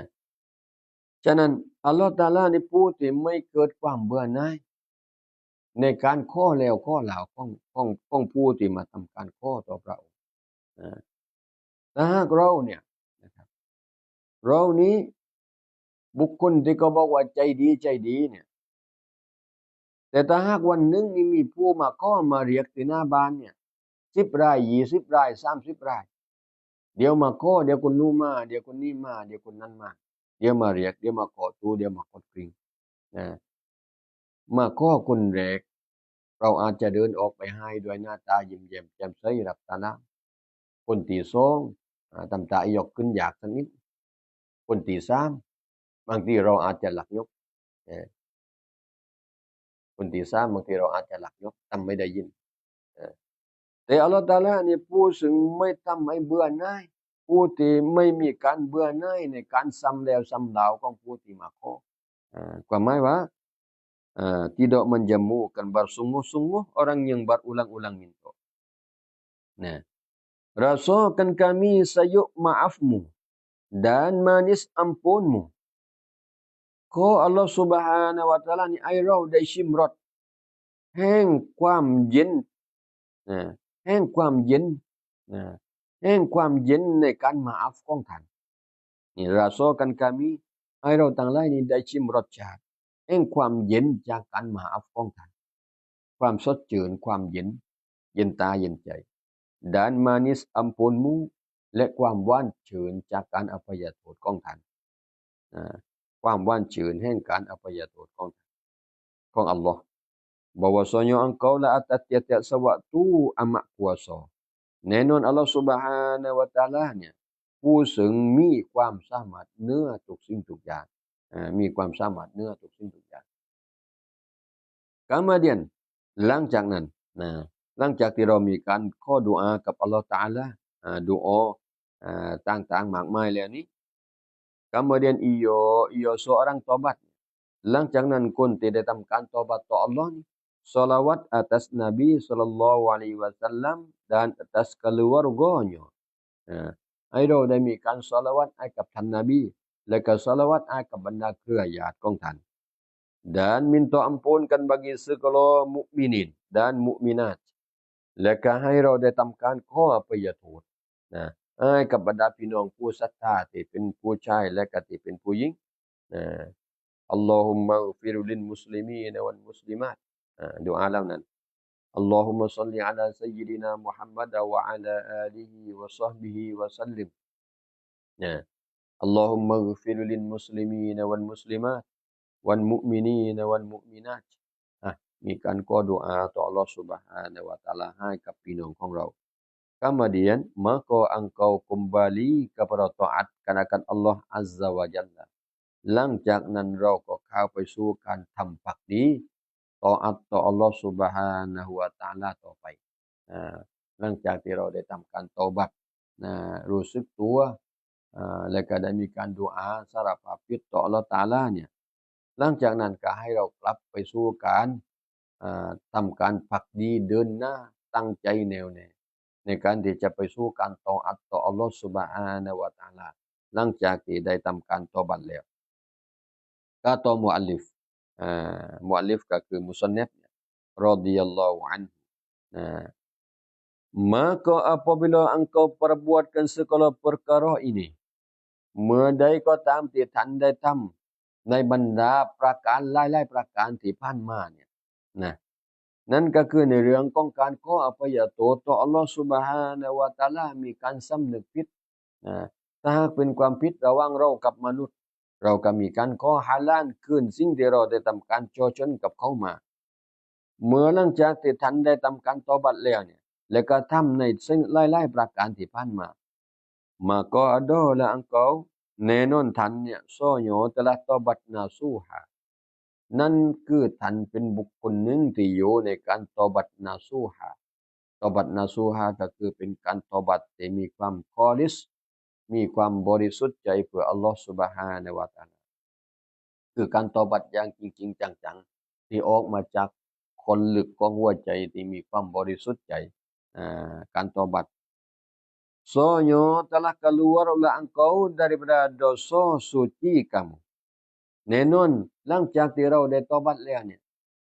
ສະນັ້ນ ອັລລອດຕະອາລານີ້ຜູ້ທີ່ໄມ່ເກີດຄວາມເບື່ອໜ່າຍໃນການຂໍແລ້ວຂໍລາວຂອງ ຂອງ ຂອງຜູ້ທີ່ມາທຳການຂໍຕໍ່ພະອົງ. ນະ ຖ້າຫາກເຮົາເນີ້ຍນະຄັບ ເຮົານີ້ບຸກຄົນທີ່ເຂົາບອກວ່າໃຈດີ ໃຈດີເນີ້ຍ ແຕ່ຖ້າຫາກວັນໜຶ່ງນີ້ມີຜູ້ມາຂໍມາຮຽກທີ່ໜ້າບ້ານເນີ້ຍ ສິບລາຍ ຊາວລາຍ ສາມສິບລາຍ ດຽວມາຂໍ ດຽວຄົນນັ້ນມາ ດຽວຄົນນີ້ມາ ດຽວຄົນນັ້ນມາ ດຽວມາຮຽກ ດຽວມາເຄາະຕູ້ ດຽວມາກົດກຣິ້ງນະ ມາຂໍຄົນແລກ ເຮົາອາດຈະເດີນອອກໄປໃຫ້ດ້ວຍໜ້າຕາຍິ້ມແຍ້ມແຈ່ມໃສ ຮັບຕາລາມ. ຄົນທີສອງ ອາ ນ້ຳຕາອາຍົກຂຶ້ນຢາກສັກນິດ. ຄົນທີສາມ ບາງທີເຮົາອາດຈະຫຼັກຍົກ ເອີ ຄົນທີສາມ ບາງທີເຮົາອາດຈະຫຼັກຍົກ ທຳໃຫ້ໄດ້ຍິນ ເອີ ແຕ່ອັລລອດຕະອາລານີ້ ຜູ້ເຊິ່ງໄມ່ທຳໃຫ້ເບື່ອໜ່າຍ ຜູ້ທີ່ໄມ່ມີການເບື່ອໜ່າຍໃນການຊ້ຳແລ້ວຊ້ຳລາວຂອງຜູ້ທີ່ມາຂໍ ອາ ຄວາມໝາຍວ່າ tidak menjamukan bersungguh-sungguh orang yang berulang-ulang minta. Nah, rasakan kami sayuk maafmu dan manis ampunmu. ຂໍອັລລອດ Subhanahu wa Ta'ala ນີ້ ໃຫ້ເຮົາໄດ້ຊິມລົດແຫ່ງຄວາມເຢັນ ນະ ແຫ່ງຄວາມເຢັນ ນະ ແຫ່ງຄວາມເຢັນໃນການມາອັບຂອງທ່ານ. ນີ້ rasakan kami ໃຫ້ເຮົາທັງຫຼາຍນີ້ໄດ້ຊິມລົດຊາດແຫ່ງຄວາມເຢັນຈາກການມາອັບຂອງທ່ານ, ຄວາມສົດຊື່ນ, ຄວາມເຢັນ, ເຢັນຕາເຢັນໃຈ, dan manis ampunmu ແລະ ຄວາມຫວານຊື່ນຈາກການອະໄພຍະໂທດຂອງທ່ານ. ອາ ຄວາມຫວານຊື່ນແຫ່ງການອະໄພຍະໂທດຂອງ ຂອງອັລລອດ bahwasanya Engkau la atas tiap-tiap sewaktu amat kuasa. ແນ່ນອນອັລລອດ Subhanahu wa Ta'ala ເນີ້ຍ ຜູ້ເຊິ່ງມີຄວາມສາມາດເໜືອທຸກສິ່ງທຸກຢ່າງ, ອາ ມີຄວາມສາມາດເໜືອທຸກສິ່ງທຸກຢ່າງ. Kemudian ຫຼັງຈາກນັ້ນນະ ຫຼັງຈາກທີ່ເຮົາມີການຂໍດຸອາກັບອັລລອດຕະອາລາ ອາ ດຸອາ ອາ ຕ່າງໆມາກມາຍແລ້ວນີ້ Kemudian ia, ia seorang tobat. ຫຼັງຈາກນັ້ນຄົນທີ່ໄດ້ທຳການເຕົາບັດຕໍ່ອັລລອດນີ້ shalawat atas Nabi sallallahu alaihi wasallam dan atas keluarganya. ອາ ໃຫ້ເຮົາໄດ້ມີການສະລາວັດໃຫ້ກັບທ່ານນະບີ ແລະ ກໍສະລາວັດໃຫ້ກັບບັນດາເຄືອຍາດຂອງທ່ານ. Dan minta ampunkan bagi segala mukminin dan mukminat. ແລະ ກໍໃຫ້ເຮົາໄດ້ທຳການຂໍອະໄພຍະໂທດນະ ໃຫ້ກັບບັນດາພີ່ນ້ອງຜູ້ສັດທາທີ່ເປັນຜູ້ຊາຍ ແລະ ກໍທີ່ເປັນຜູ້ຍິງນະ. Allahummaghfir lil muslimina wal muslimat. ອາ ດຸອາເຫຼົ່ານັ້ນ Allahumma shalli ala sayyidina Muhammad wa ala alihi wa sahbihi wa sallim. ນະ Allahummaghfir lil muslimina wal muslimat wal mu'minina wal mu'minat. ອາ ມີການຂໍດຸອາຕໍ່ອັລລອດ Subhanahu wa Ta'ala ໃຫ້ກັບພີ່ນ້ອງຂອງເຮົາ. Kemudian maka engkau kembali kepada taat kepada Allah Azza wa Jalla. ຫຼັງຈາກນັ້ນເຮົາກໍເຂົ້າໄປສູ່ການທຳພັກດີ ຕອອາດຕໍ່ອັລລອດ Subhanahu wa Ta'ala ຕໍ່ໄປ. ອາ ຫຼັງຈາກທີ່ເຮົາໄດ້ທຳການເຕົາບັດນະ ຮູ້ສຶກຕົວ ອາ ແລະ ກໍໄດ້ມີການດຸອາສາລະພາບຜິດຕໍ່ອັລລອດຕະອາລາເນີ້ຍ ຫຼັງຈາກນັ້ນກໍໃຫ້ເຮົາກັບໄປສູ່ການ ອາ ທຳການພັກດີເດີນໜ້າ ຕັ້ງໃຈແໜ້ວແນ່ໃນການທີ່ຈະໄປສູ່ການຕອອາດຕໍ່ອັລລອດ Subhanahu wa Ta'ala ຫຼັງຈາກທີ່ໄດ້ທຳການເຕົາບັດແລ້ວ. ກະຕໍ່ມຸອັນລິຟ ອາ ມຸອັນລິຟກໍຄືມຸຊັນນິຟ radhiyallahu anhu ນະ Maka apabila engkau perbuatkan segala perkara ini, ເມື່ອໃດກໍຕາມທີ່ທ່ານໄດ້ທຳໃນບັນດາປະການຫຼາຍໆປະການທີ່ຜ່ານມາເນີ້ຍນະ ນັ້ນກໍຄືໃນເລື່ອງຂອງການຂໍອະໄພຍະໂທດຕໍ່ອັລລອຮ໌ Subhanahu wa Ta'ala ມີການສຳນຶກຜິດ. ນະ ຖ້າຫາກເປັນຄວາມຜິດລະຫວ່າງເຮົາກັບມະນຸດ ເຮົາກໍມີການຂໍຮະລານຄືນສິ່ງທີ່ເຮົາໄດ້ທຳການສໍ້ຊົນກັບເຂົາມາ. ເມື່ອຫຼັງຈາກທີ່ທ່ານໄດ້ທຳການເຕົາບັດແລ້ວເນຍ ແລະກໍທຳໃນສິ່ງຫຼາຍໆປະການທີ່ຜ່ານມາ maka ada lah engkau, ແນ່ນອນທ່ານເນຍ sanya telah taubat nasuha, ນັ້ນຄືທ່ານເປັນບຸກຄົນໜຶ່ງທີ່ຢູ່ໃນການເຕົາບັດນາຊູຮາ. ເຕົາບັດນາຊູຮາກໍຄືເປັນການເຕົາບັດທີ່ມີຄວາມຄອລິສ ມີຄວາມບໍລິສຸດໃຈເພື່ອອັລລອຮ໌ Subhanahu wa Ta'ala ຄືການເຕົາບັດຢ່າງຈິງໆຈັງໆ ທີ່ອອກມາຈາກຂົນເລິກຂອງຫົວໃຈທີ່ມີຄວາມບໍລິສຸດໃຈ. ອາ ການເຕົາບັດ Sanya telah keluar oleh engkau daripada dosa suci kamu. ແນ່ນອນ ຫຼັງຈາກທີ່ເຮົາໄດ້ເຕົາບັດແລ້ວເນຍ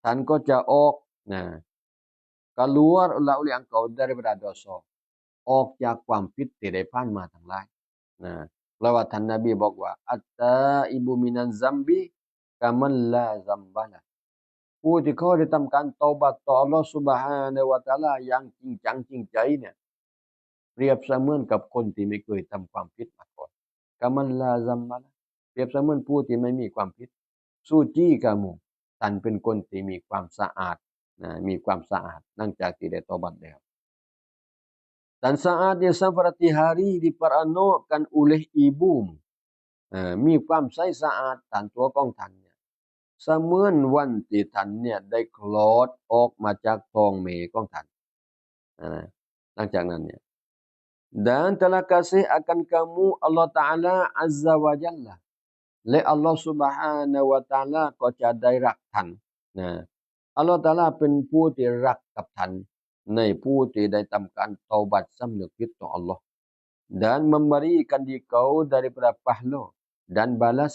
ທ່ານກໍຈະອອກ ນະ keluar oleh engkau daripada dosa ອອກຈາກຄວາມຜິດທີ່ໄດ້ຜ່ານມາທັງຫຼາຍ ນະ. ເພາະວ່າທ່ານນະບີບອກວ່າ At-taibu minaz zambi kaman la zamba lah. ຜູ້ທີ່ເຂົາໄດ້ທຳການເຕົາບັດຕໍ່ອັລລອຮ໌ Subhanahu wa Ta'ala ຢ່າງຈິງຈັງຈິງໃຈເນຍ ປຽບສະເໝືອນກັບຄົນທີ່ໄມ່ເຄີຍທຳຄວາມຜິດມາກ່ອນ. Kaman la zamba lah. ປຽບສະເໝືອນຜູ້ທີ່ໄມ່ມີຄວາມຜິດ. Suci kamu. ທ່ານເປັນຄົນທີ່ມີຄວາມສະອາດ ນະ ມີຄວາມສະອາດຫຼັງຈາກທີ່ໄດ້ເຕົາບັດແລ້ວ. Dan saat yang seperti hari diperanakan oleh ibumu. ເອີ ມີຄວາມໃສສະອາດຕາມຕົວຂອງທ່ານເນຍ ສະເໝືອນວັນທີ່ທ່ານເນຍໄດ້ຄລອດອອກມາຈາກທ້ອງແມ່ຂອງທ່ານ. ອາ ຫຼັງຈາກນັ້ນເນຍ Dan telah kasih akan kamu Allah Ta'ala Azza wa Jalla. ແລະ ອັລລອຮ໌ Subhanahu wa Ta'ala ກໍຈະໄດ້ຮັກທ່ານ ນະ. ອັລລອຮ໌ Ta'ala ເປັນຜູ້ທີ່ຮັກກັບທ່ານ ໃນຜູ້ທີ່ໄດ້ທຳການເຕົາບັດສຳນຶກຜິດຕໍ່ອັລລອຮ໌. Dan memberikan engkau daripada pahala dan balas.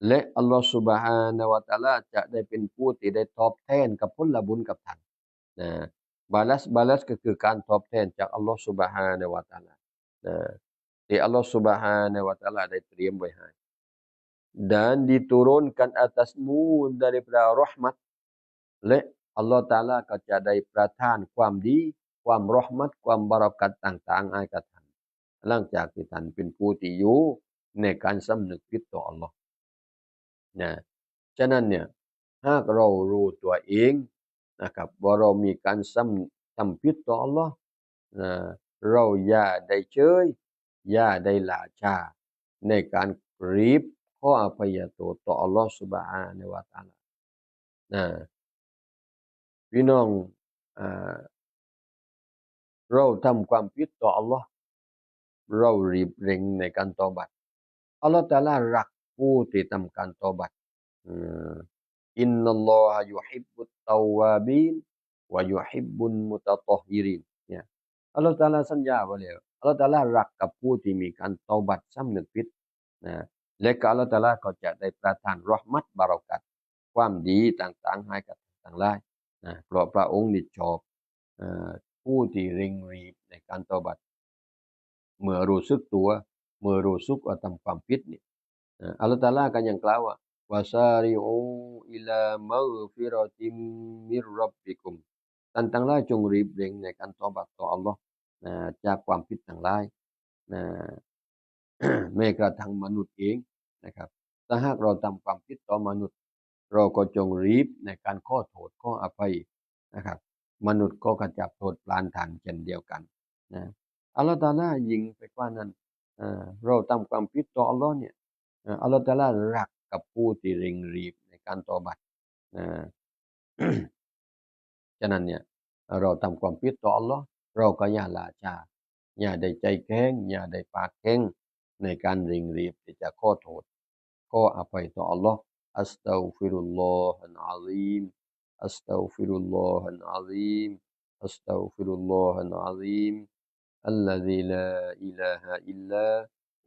ແລະ ອັລລອຮ໌ Subhanahu wa Ta'ala ຈະໄດ້ເປັນຜູ້ທີ່ໄດ້ຕອບແທນກັບຜົນລະບຸນກັບທ່ານ ນະ. Balas, balas ກໍຄືການຕອບແທນຈາກອັລລອຮ໌ Subhanahu wa Ta'ala ນະ ທີ່ອັລລອຮ໌ Subhanahu wa Ta'ala ໄດ້ຕຽມໄວ້ໃຫ້. Dan diturunkan atasmu daripada rahmat. ແລະ ອັລລອຮ໌ Ta'ala ກໍຈະໄດ້ປະທານຄວາມດີ, ຄວາມຣະຫມັດ, ຄວາມບາຣະກັດຕ່າງໆໃຫ້ກັບທ່ານ ຫຼັງຈາກທີ່ທ່ານເປັນຜູ້ທີ່ຢູ່ໃນການສຳນຶກຜິດຕໍ່ອັລລອຮ໌ ນະ. ສະນັ້ນເນຍ ຫາກເຮົາຮູ້ຕົວເອງນະຄັບ ວ່າເຮົາມີການສຳ ສຳຜິດຕໍ່ອັລລອຮ໌ ນະ ເຮົາຢ່າໄດ້ເຊີຍ ຢ່າໄດ້ຫຼ້າຊ້າໃນການກາບຂໍອະໄພຍະໂທດຕໍ່ອັລລອຮ໌ Subhanahu wa Ta'ala ນະ. ພີ່ນ້ອງ ອາ ເຮົາທຳຄວາມຜິດຕໍ່ອັລລອຮ໌ ເຮົາຣີບເລັ່ງໃນການເຕົາບັດ. ອັລລອຮ໌ Ta'ala ຮັກຜູ້ທີ່ທຳການເຕົາບັດ. ອືມ Innallaha yuhibbut tawwabin wa yuhibbul mutatahhirin ເນຍ ອັລລອຮ໌ Ta'ala ສັນຍາໄວ້ແລ້ວ ອັລລອຮ໌ Ta'ala ຮັກກັບຜູ້ທີ່ມີການເຕົາບັດສຳນຶກຜິດນະ ແລະ ກໍອັລລອຮ໌ Ta'ala ກໍຈະໄດ້ປະທານຣະຫມັດ ບາຣະກັດ ຄວາມດີຕ່າງໆໃຫ້ກັບທ່ານທັງຫຼາຍນະ ເພາະພະອົງນີ້ຊອບ ເອີ ຜູ້ທີ່ເລັ່ງຣີບໃນການເຕົາບັດ ເມື່ອຮູ້ສຶກຕົວ ເມື່ອຮູ້ສຶກວ່າທຳຄວາມຜິດນີ້ ເອີ ອັລລອຮ໌ Ta'ala ກໍຍັງກ່າວວ່າ Wasari'u ila maghfiratin min rabbikum. ທ່ານທັງຫຼາຍຈົ່ງຣີບເລັ່ງໃນການເຕົາບັດຕໍ່ອັລລອຮ໌ ນະ ຈາກຄວາມຜິດທັງຫຼາຍ ນະ ແມ້ກະທັ່ງມະນຸດເອງນະຄັບ ຖ້າຫາກເຮົາທຳຄວາມຜິດຕໍ່ມະນຸດ ເຮົາກໍຈົ່ງຣີບໃນການຂໍໂທດຂໍອະໄພນະຄັບ. ມະນຸດກໍຂະຈັບໂທດປານທ່ານເຊັ່ນດຽວກັນນະ. ອັລລອຮ໌ Ta'ala ຍິ່ງໄປກວ່ານັ້ນ ເອີ ເຮົາທຳຄວາມຜິດຕໍ່ອັລລອຮ໌ເນຍ ເອີ ອັລລອຮ໌ Ta'ala ຮັກກັບຜູ້ທີ່ເລັ່ງຣີບໃນການເຕົາບັດນະ. ສະນັ້ນເນຍ ເຮົາທຳຄວາມຜິດຕໍ່ອັລລອຮ໌ ເຮົາກໍຢ່າຫຼ້າຊ້າ ຢ່າໄດ້ໃຈແຂງ ຢ່າໄດ້ປາກແຂງໃນການເລັ່ງຣີບທີ່ຈະຂໍໂທດ ຂໍອະໄພຕໍ່ອັລລອຮ໌. Astaghfirullahal azim, astaghfirullahal azim, astaghfirullahal azim, alladzi la ilaha illa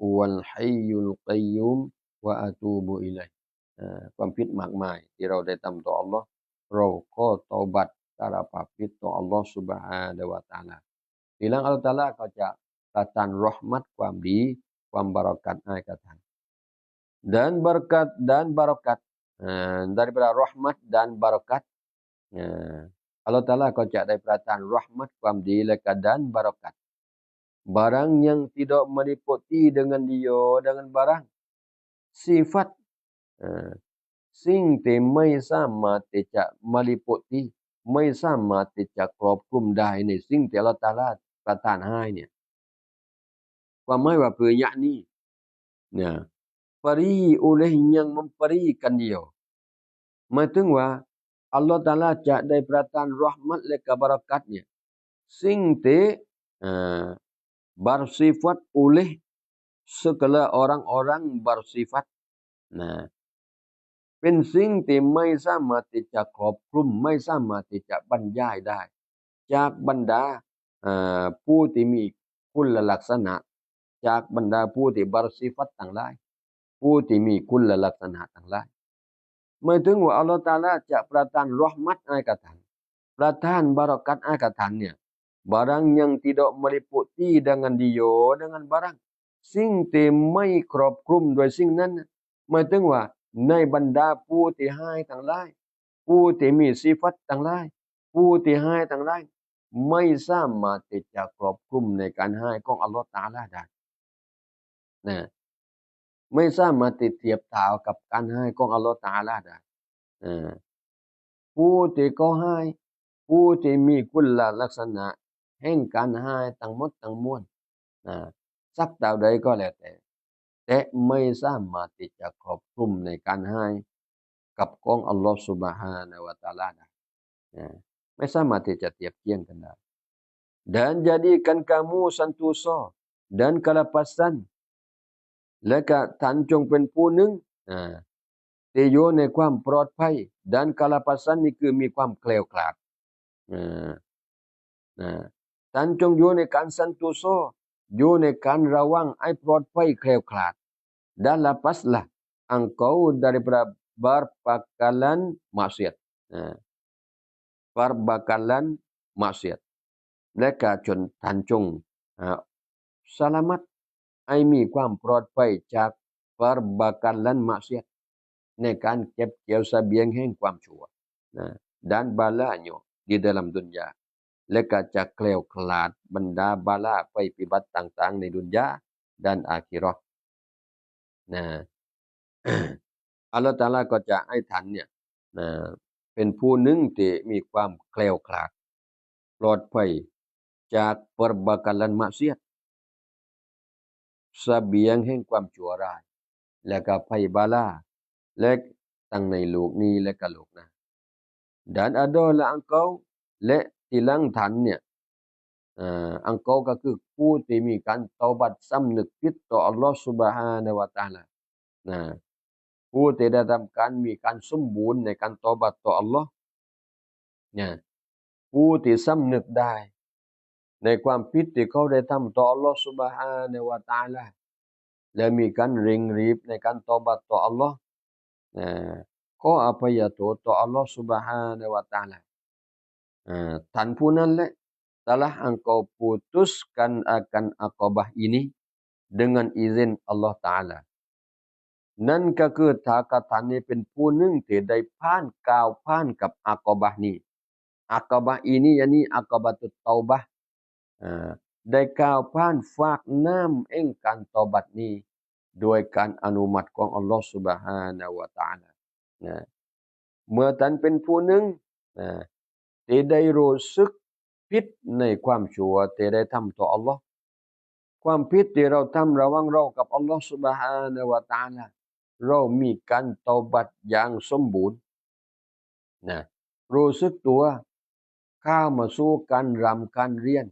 huwal hayyul qayyum wa atubu ilaih. ເອີ ຄວາມຜິດມາກມາຍທີ່ເຮົາໄດ້ທຳຕໍ່ອັລລອຮ໌ ເຮົາຂໍເຕົາບັດສາລະພາບຜິດຕໍ່ອັລລອຮ໌ Subhanahu wa Ta'ala. ທີຫຼັງອັລລອຮ໌ Ta'ala ກໍຈະປະທານຣະຫມັດ ຄວາມດີ ຄວາມບາຣະກັດໃຫ້ກັບທ່ານ. Dan berkat dan barakat, ເອີ daripada rahmat dan barakat, ເອີ Allah Taala ກໍຈະໄດ້ປະທານຣະຫມັດ ຄວາມດີ ແລະກະດານບາຣະກັດ. Barang yang tidak meliputi dengan dia, dengan barang sifat, ha, ສິ່ງທີ່ໄມ່ສາມາດທີ່ຈະມາລິປຸຕິ ໄມ່ສາມາດທີ່ຈະຄອບຄຸມໄດ້ໃນສິ່ງທີ່ອັລລອຮຕະອາລາປະທານໃຫ້ນີ້. ຄວາມໝາຍວ່າ ເພື່ອຍະນີ້ນະ beri oleh yang memberikan dia, ໝາຍເຖິງວ່າ ອັລລອຮຕະອາລາຈະໄດ້ປະທານຣະຫມັດ ແລະກະບາຣະກັດນີ້ sing te, ha, bersifat oleh segala orang-orang bersifat. Nah, ເປັນສິ່ງທີ່ໄມ່ສາມາດທີ່ຈະຄອບຄຸມ, ໄມ່ສາມາດທີ່ຈະບັນຍາຍໄດ້ ຈາກບັນດາ, ເອີ, ຜູ້ທີ່ມີຄຸນລະລັກສະນະ, ຈາກບັນດາຜູ້ທີ່ bersifat ທັງຫຼາຍ, ຜູ້ທີ່ມີຄຸນລະລັກສະນະທັງຫຼາຍ. ໝາຍເຖິງວ່າ ອັລລອຮຕະອາລາຈະປະທານຣະຫມັດໃຫ້ກັບທ່ານ, ປະທານບາຣະກັດໃຫ້ກັບທ່ານນີ້. Barang yang tidak meliputi dengan dia, dengan barang, ສິ່ງທີ່ໄມ່ຄອບຄຸມດ້ວຍສິ່ງນັ້ນ, ໝາຍເຖິງວ່າ ໃນບັນດາຜູ້ທີ່ຮ້າຍທັງຫຼາຍ, ຜູ້ທີ່ມີສິຟັດທັງຫຼາຍ, ຜູ້ທີ່ຮ້າຍທັງຫຼາຍ ໄມ່ສາມາດທີ່ຈະຄອບຄຸມໃນການຮ້າຍຂອງອັລລອຮຕະອາລາໄດ້. ນະ, ໄມ່ສາມາດທີ່ທຽບເທົ່າກັບການຮ້າຍຂອງອັລລອຮຕະອາລາໄດ້. ເອີ, ຜູ້ທີ່ເຄາະຮ້າຍ, ຜູ້ທີ່ມີຄຸນລະລັກສະນະແຫ່ງການຮ້າຍທັງໝົດທັງມວນ, ນະ, ສັກເທົ່າໃດກໍແລ້ວແຕ່, ແຕ່ໄມ່ສາມາດທີ່ຈະຄອບຄຸມໃນການຮ້າຍ ກັບຂອງອັລລອຮ Subhanahu wa Ta'ala ໄດ້, ນະ, ໄມ່ສາມາດທີ່ຈະທຽບຄຽງກັນໄດ້. Dan jadikan kamu santosa dan kalapasan, ແລະກະທ່ານຈົ່ງເປັນຜູ້ໜຶ່ງ, ນະ, ທີ່ຢູ່ໃນຄວາມປອດໄພ, dan kalapasan ນີ້ຄືມີຄວາມແຄ້ວຄລາດ, ນະ, ນະ, ທ່ານຈົ່ງຢູ່ໃນການ santosa, ຢູ່ໃນການລະວັງໃຫ້ປອດໄພແຄ້ວຄລາດ. Dan lepaslah engkau daripada perbekalan maksiat. ນະ, perbekalan maksiat. ແລະກະຈົ່ງ, ທ່ານຈົ່ງ, ອາ, ສະລາມັດ, ໃຫ້ມີຄວາມປອດໄພຈາກ perbekalan maksiat ໃນການເກັບກ່ຽວສະບຽງແຫ່ງຄວາມຊົ່ວ, ນະ, dan balanya di dalam dunya, ແລະກະຈະແຄ້ວຄລາດບັນດາບາລາໄພພິບັດຕ່າງໆໃນດຸນຍາ dan akhirat. ນະ, ອັລລອຮຕະອາລາກໍຈະໃຫ້ທ່ານນີ້, ນະ, ເປັນຜູ້ໜຶ່ງທີ່ມີຄວາມແຄ້ວຄລາດ ປອດໄພຈາກ perbekalan maksiat, ສະບຽງແຫ່ງຄວາມຊົ່ວຮ້າຍ ແລະກະໄພບາລາ, ແລະທັງໃນໂລກນີ້ ແລະກະໂລກໜ້າ. Dan adalah engkau, ແລະທີຫຼັງທ່ານນີ້, ອາ, engkau ກໍຄືຜູ້ທີ່ມີການເຕົາບັດສຳນຶກຜິດຕໍ່ອັລລອຮ Subhanahu wa Ta'ala, ນະ, ຜູ້ທີ່ໄດ້ທຳການ ມີການສົມບູນໃນການເຕົາບັດຕໍ່ອັລລອຮ, ນະ, ຜູ້ທີ່ສຳນຶກໄດ້ໃນຄວາມຜິດທີ່ເຂົາໄດ້ທຳຕໍ່ອັລລອຮ Subhanahu wa Ta'ala ແລະມີການເລັ່ງຣີບໃນການເຕົາບັດຕໍ່ອັລລອຮ, ນະ, ຂໍອະໄພຍະໂທດຕໍ່ອັລລອຮ Subhanahu wa Ta'ala. ອາ, ທ່ານຜູ້ນັ້ນແຫຼະ telah engkau putuskan akan Aqabah ini dengan izin Allah Ta'ala. ນັ້ນກໍຄື ຖ້າກະທ່ານນີ້ເປັນຜູ້ໜຶ່ງທີ່ໄດ້ຜ່ານ, ກ້າວຜ່ານກັບ Aqabah ນີ້. Aqabah ini, yakni Aqabatut Taubah, ອາ, ໄດ້ກ້າວຜ່ານຟາກນ້ຳແຫ່ງການເຕົາບັດນີ້ ດ້ວຍການອະນຸມັດຂອງອັລລອຮ Subhanahu wa Ta'ala, ນະ. ເມື່ອທ່ານເປັນຜູ້ໜຶ່ງ, ນະ, ທີ່ໄດ້ຮູ້ສຶກຜິດໃນຄວາມຊົ່ວທີ່ໄດ້ທຳຕໍ່ອັລລອຮ, ຄວາມຜິດທີ່ເຮົາທຳລະຫວ່າງເຮົາກັບອັລລອຮ Subhanahu wa Ta'ala, ເຮົາມີການເຕົາບັດຢ່າງສົມບູນ, ນະ, ຮູ້ສຶກຕົວ, ກ້າວມາສູ່ການຮ່ຳການຮຽນ,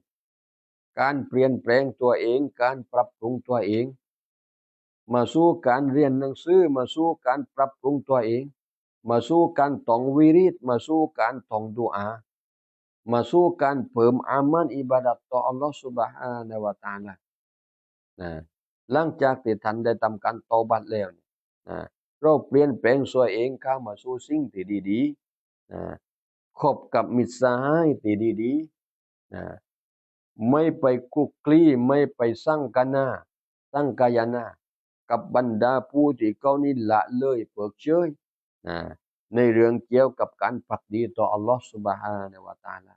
ການປ່ຽນແປງຕົວເອງ, ການປັບປຸງຕົວເອງ, ມາສູ່ການຮຽນໜັງສື, ມາສູ່ການປັບປຸງຕົວເອງ, ມາສູ່ການທ່ອງວິຣິດ, ມາສູ່ການທ່ອງດູອາ, ມາສູ່ການເພີ່ມອາມານອິບາດັດຕໍ່ອັລລອຮ Subhanahu wa Ta'ala, ນະ. ຫຼັງຈາກທີ່ທ່ານໄດ້ທຳການເຕົາບັດແລ້ວ, ນະ, ເຮົາປ່ຽນແປງຕົວເອງ ເຂົ້າມາສູ່ສິ່ງທີ່ດີໆ, ນະ, ຄົບກັບມິດສະຫາຍທີ່ດີໆ, ນະ, ໄມ່ໄປຄຸກຄລີ, ໄມ່ໄປສັງຄະນາ, ສັງຄະຍານາ ກັບບັນດາຜູ້ທີ່ເຂົານີ້ລະເລີຍເພີກເຊີຍ, ນະ, ໃນເລື່ອງກ່ຽວກັບການພັກດີຕໍ່ອັລລອຮ໌ Subhanahu wa Ta'ala.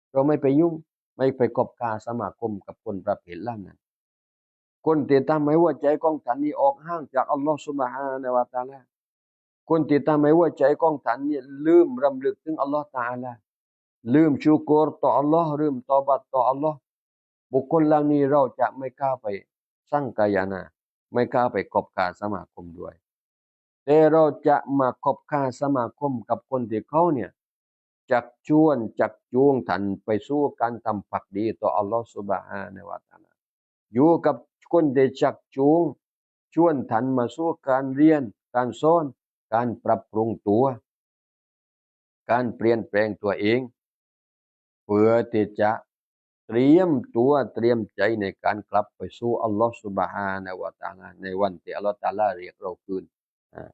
ເຮົາໄມ່ໄປຫຍຸ້ງ, ໄມ່ໄປຄົບຄ້າສະມາຄົມກັບຄົນປະເພດເຫຼົ່ານັ້ນ. ຄົນທີ່ທຳໃຫ້ຫົວໃຈຂອງທ່ານນີ້ອອກຫ່າງຈາກອັລລອຮ໌ Subhanahu wa Ta'ala, ຄົນທີ່ທຳໃຫ້ຫົວໃຈຂອງທ່ານນີ້ລືມລຳລຶກເຖິງອັລລອຮ໌ Ta'ala, ລືມຊຸກົຣຕໍ່ອັລລອຮ໌, ລືມເຕີບາດຕໍ່ອັລລອຮ໌, ບຸກຄົນເຫຼົ່ານີ້ເຮົາຈະໄມ່ກ້າໄປສັງຄະຍານາ, ໄມ່ກ້າໄປຄົບຄ້າສະມາຄົມດ້ວຍ. ແຕ່ເຮົາຈະມາຄົບຄ້າສະມາຄົມກັບຄົນທີ່ເຂົານີ້ ຊັກຊວນ, ຊັກຈູງທ່ານໄປສູ່ການທຳພັກດີຕໍ່ອັລລອຮ໌ Subhanahu wa Ta'ala. ຢູ່ກັບຄົນທີ່ຊັກຈູງ, ຊວນທ່ານມາສູ່ການຮຽນ, ການສອນ, ການປັບປຸງຕົວ, ການປ່ຽນແປງຕົວເອງ, ເພື່ອທີ່ຈະຕຣຽມຕົວ, ຕຣຽມໃຈໃນການກັບໄປສູ່ອັລລອຮ໌ Subhanahu wa Ta'ala ໃນວັນທີ່ອັລລອຮ໌ Ta'ala ຮຽກເຮົາຄືນ. ອາ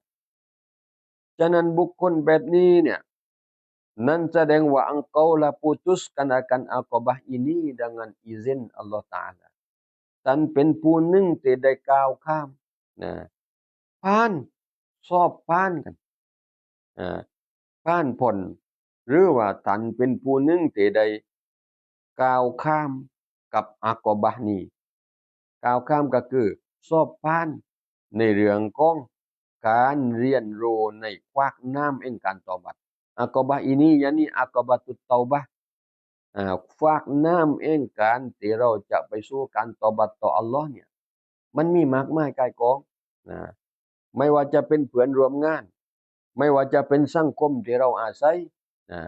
ສະນັ້ນ ບຸກຄົນແບບນີ້ເນຍ ນັ້ນສະແດງວ່າ engkau lah putuskan akan Aqabah ini dengan izin Allah Ta'ala. ທ່ານເປັນຜູ້ໜຶ່ງທີ່ໄດ້ກ້າວຂ້າມນະ ຜ່ານ, ສອບຜ່ານກັນ, ອາ, ຜ່ານພົ້ນ, ຫຼືວ່າທ່ານເປັນຜູ້ໜຶ່ງທີ່ໄດ້ກ້າວຂ້າມກັບອາກອບານີ້. ກ້າວຂ້າມກໍຄືສອບຜ່ານໃນເລື່ອງຂອງການຮຽນຮູ້ໃນຟາກນ້ຳແຫ່ງການເຕີບາດ. ອາກອບາອີນີ້ ຢານີ ອາກອບາຕຸດເຕີບາ ອາ ຟາກນ້ຳແຫ່ງການທີ່ເຮົາຈະໄປສູ່ການເຕີບາຕໍ່ອັລລອຮ໌ເນຍ ມັນມີມາກມາຍກ່າຍກອງນະ, ໄມ່ວ່າຈະເປັນເພື່ອນຮ່ວມງານ, ໄມ່ວ່າຈະເປັນສັງຄົມທີ່ເຮົາອາໄສນະ,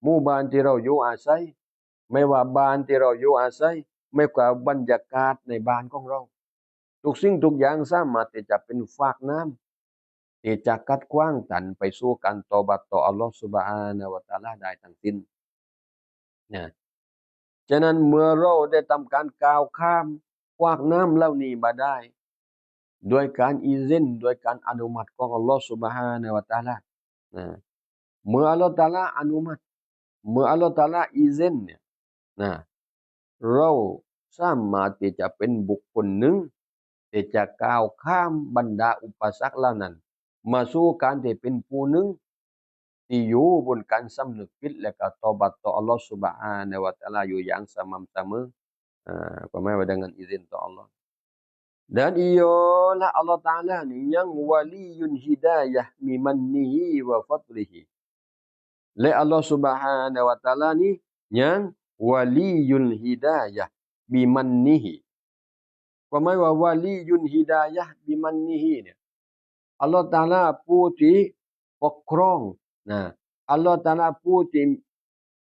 ໝູ່ບ້ານທີ່ເຮົາຢູ່ອາໄສ, ໄມ່ວ່າບ້ານທີ່ເຮົາຢູ່ອາໄສ, ໄມ່ວ່າບັນຍາກາດໃນບ້ານຂອງເຮົາ, ທຸກສິ່ງທຸກຢ່າງສາມາດທີ່ຈະເປັນຟາກນ້ຳ ທີ່ຈະຂັດຂວາງທ່ານໄປສູ່ການເຕີບາຕໍ່ອັລລອຮ໌ Subhanahu wa Ta'ala ໄດ້ທັງສິ້ນນະ. ສະນັ້ນ ເມື່ອເຮົາໄດ້ທຳການກ້າວຂ້າມຟາກນ້ຳເຫຼົ່ານີ້ມາໄດ້ ດ້ວຍການອີຊິນ, ດ້ວຍການອະນຸມັດຂອງອັລລອຮ໌ Subhanahu wa Ta'ala ນະ, ເມື່ອອັລລອຮ໌ Ta'ala ອະນຸມັດ, ເມື່ອອັລລອຮ໌ Ta'ala ອີຊິນເນຍນະ, ເຮົາສາມາດທີ່ຈະເປັນບຸກຄົນໜຶ່ງທີ່ຈະກ້າວຂ້າມບັນດາອຸປະສັກເຫຼົ່ານັ້ນ ມາສູ່ການທີ່ເປັນຜູ້ໜຶ່ງທີ່ຢູ່ບົນການສຳນຶກຜິດ ແລະກໍເຕີບາຕໍ່ອັລລອຮ໌ Subhanahu wa Ta'ala ຢູ່ຢ່າງສະໝ່ຳສະເໝີ. ອາ ຄວາມໝາຍວ່າ dengan izin ຕໍ່ອັລລອຮ໌. Dan ialah Allah Ta'ala ni yang waliyul hidayah bimannihi wa fadlihi. ແລະ ອັລລອຮ໌ Subhanahu wa Ta'ala ນີ້ຍັງ waliyul hidayah bimannihi. ຄວາມໝາຍວ່າ waliyul hidayah bimannihi ເນຍ ອັລລອຮ໌ Ta'ala ຜູ້ທີ່ປົກຄຣອງນະ, ອັລລອຮ໌ Ta'ala ຜູ້ທີ່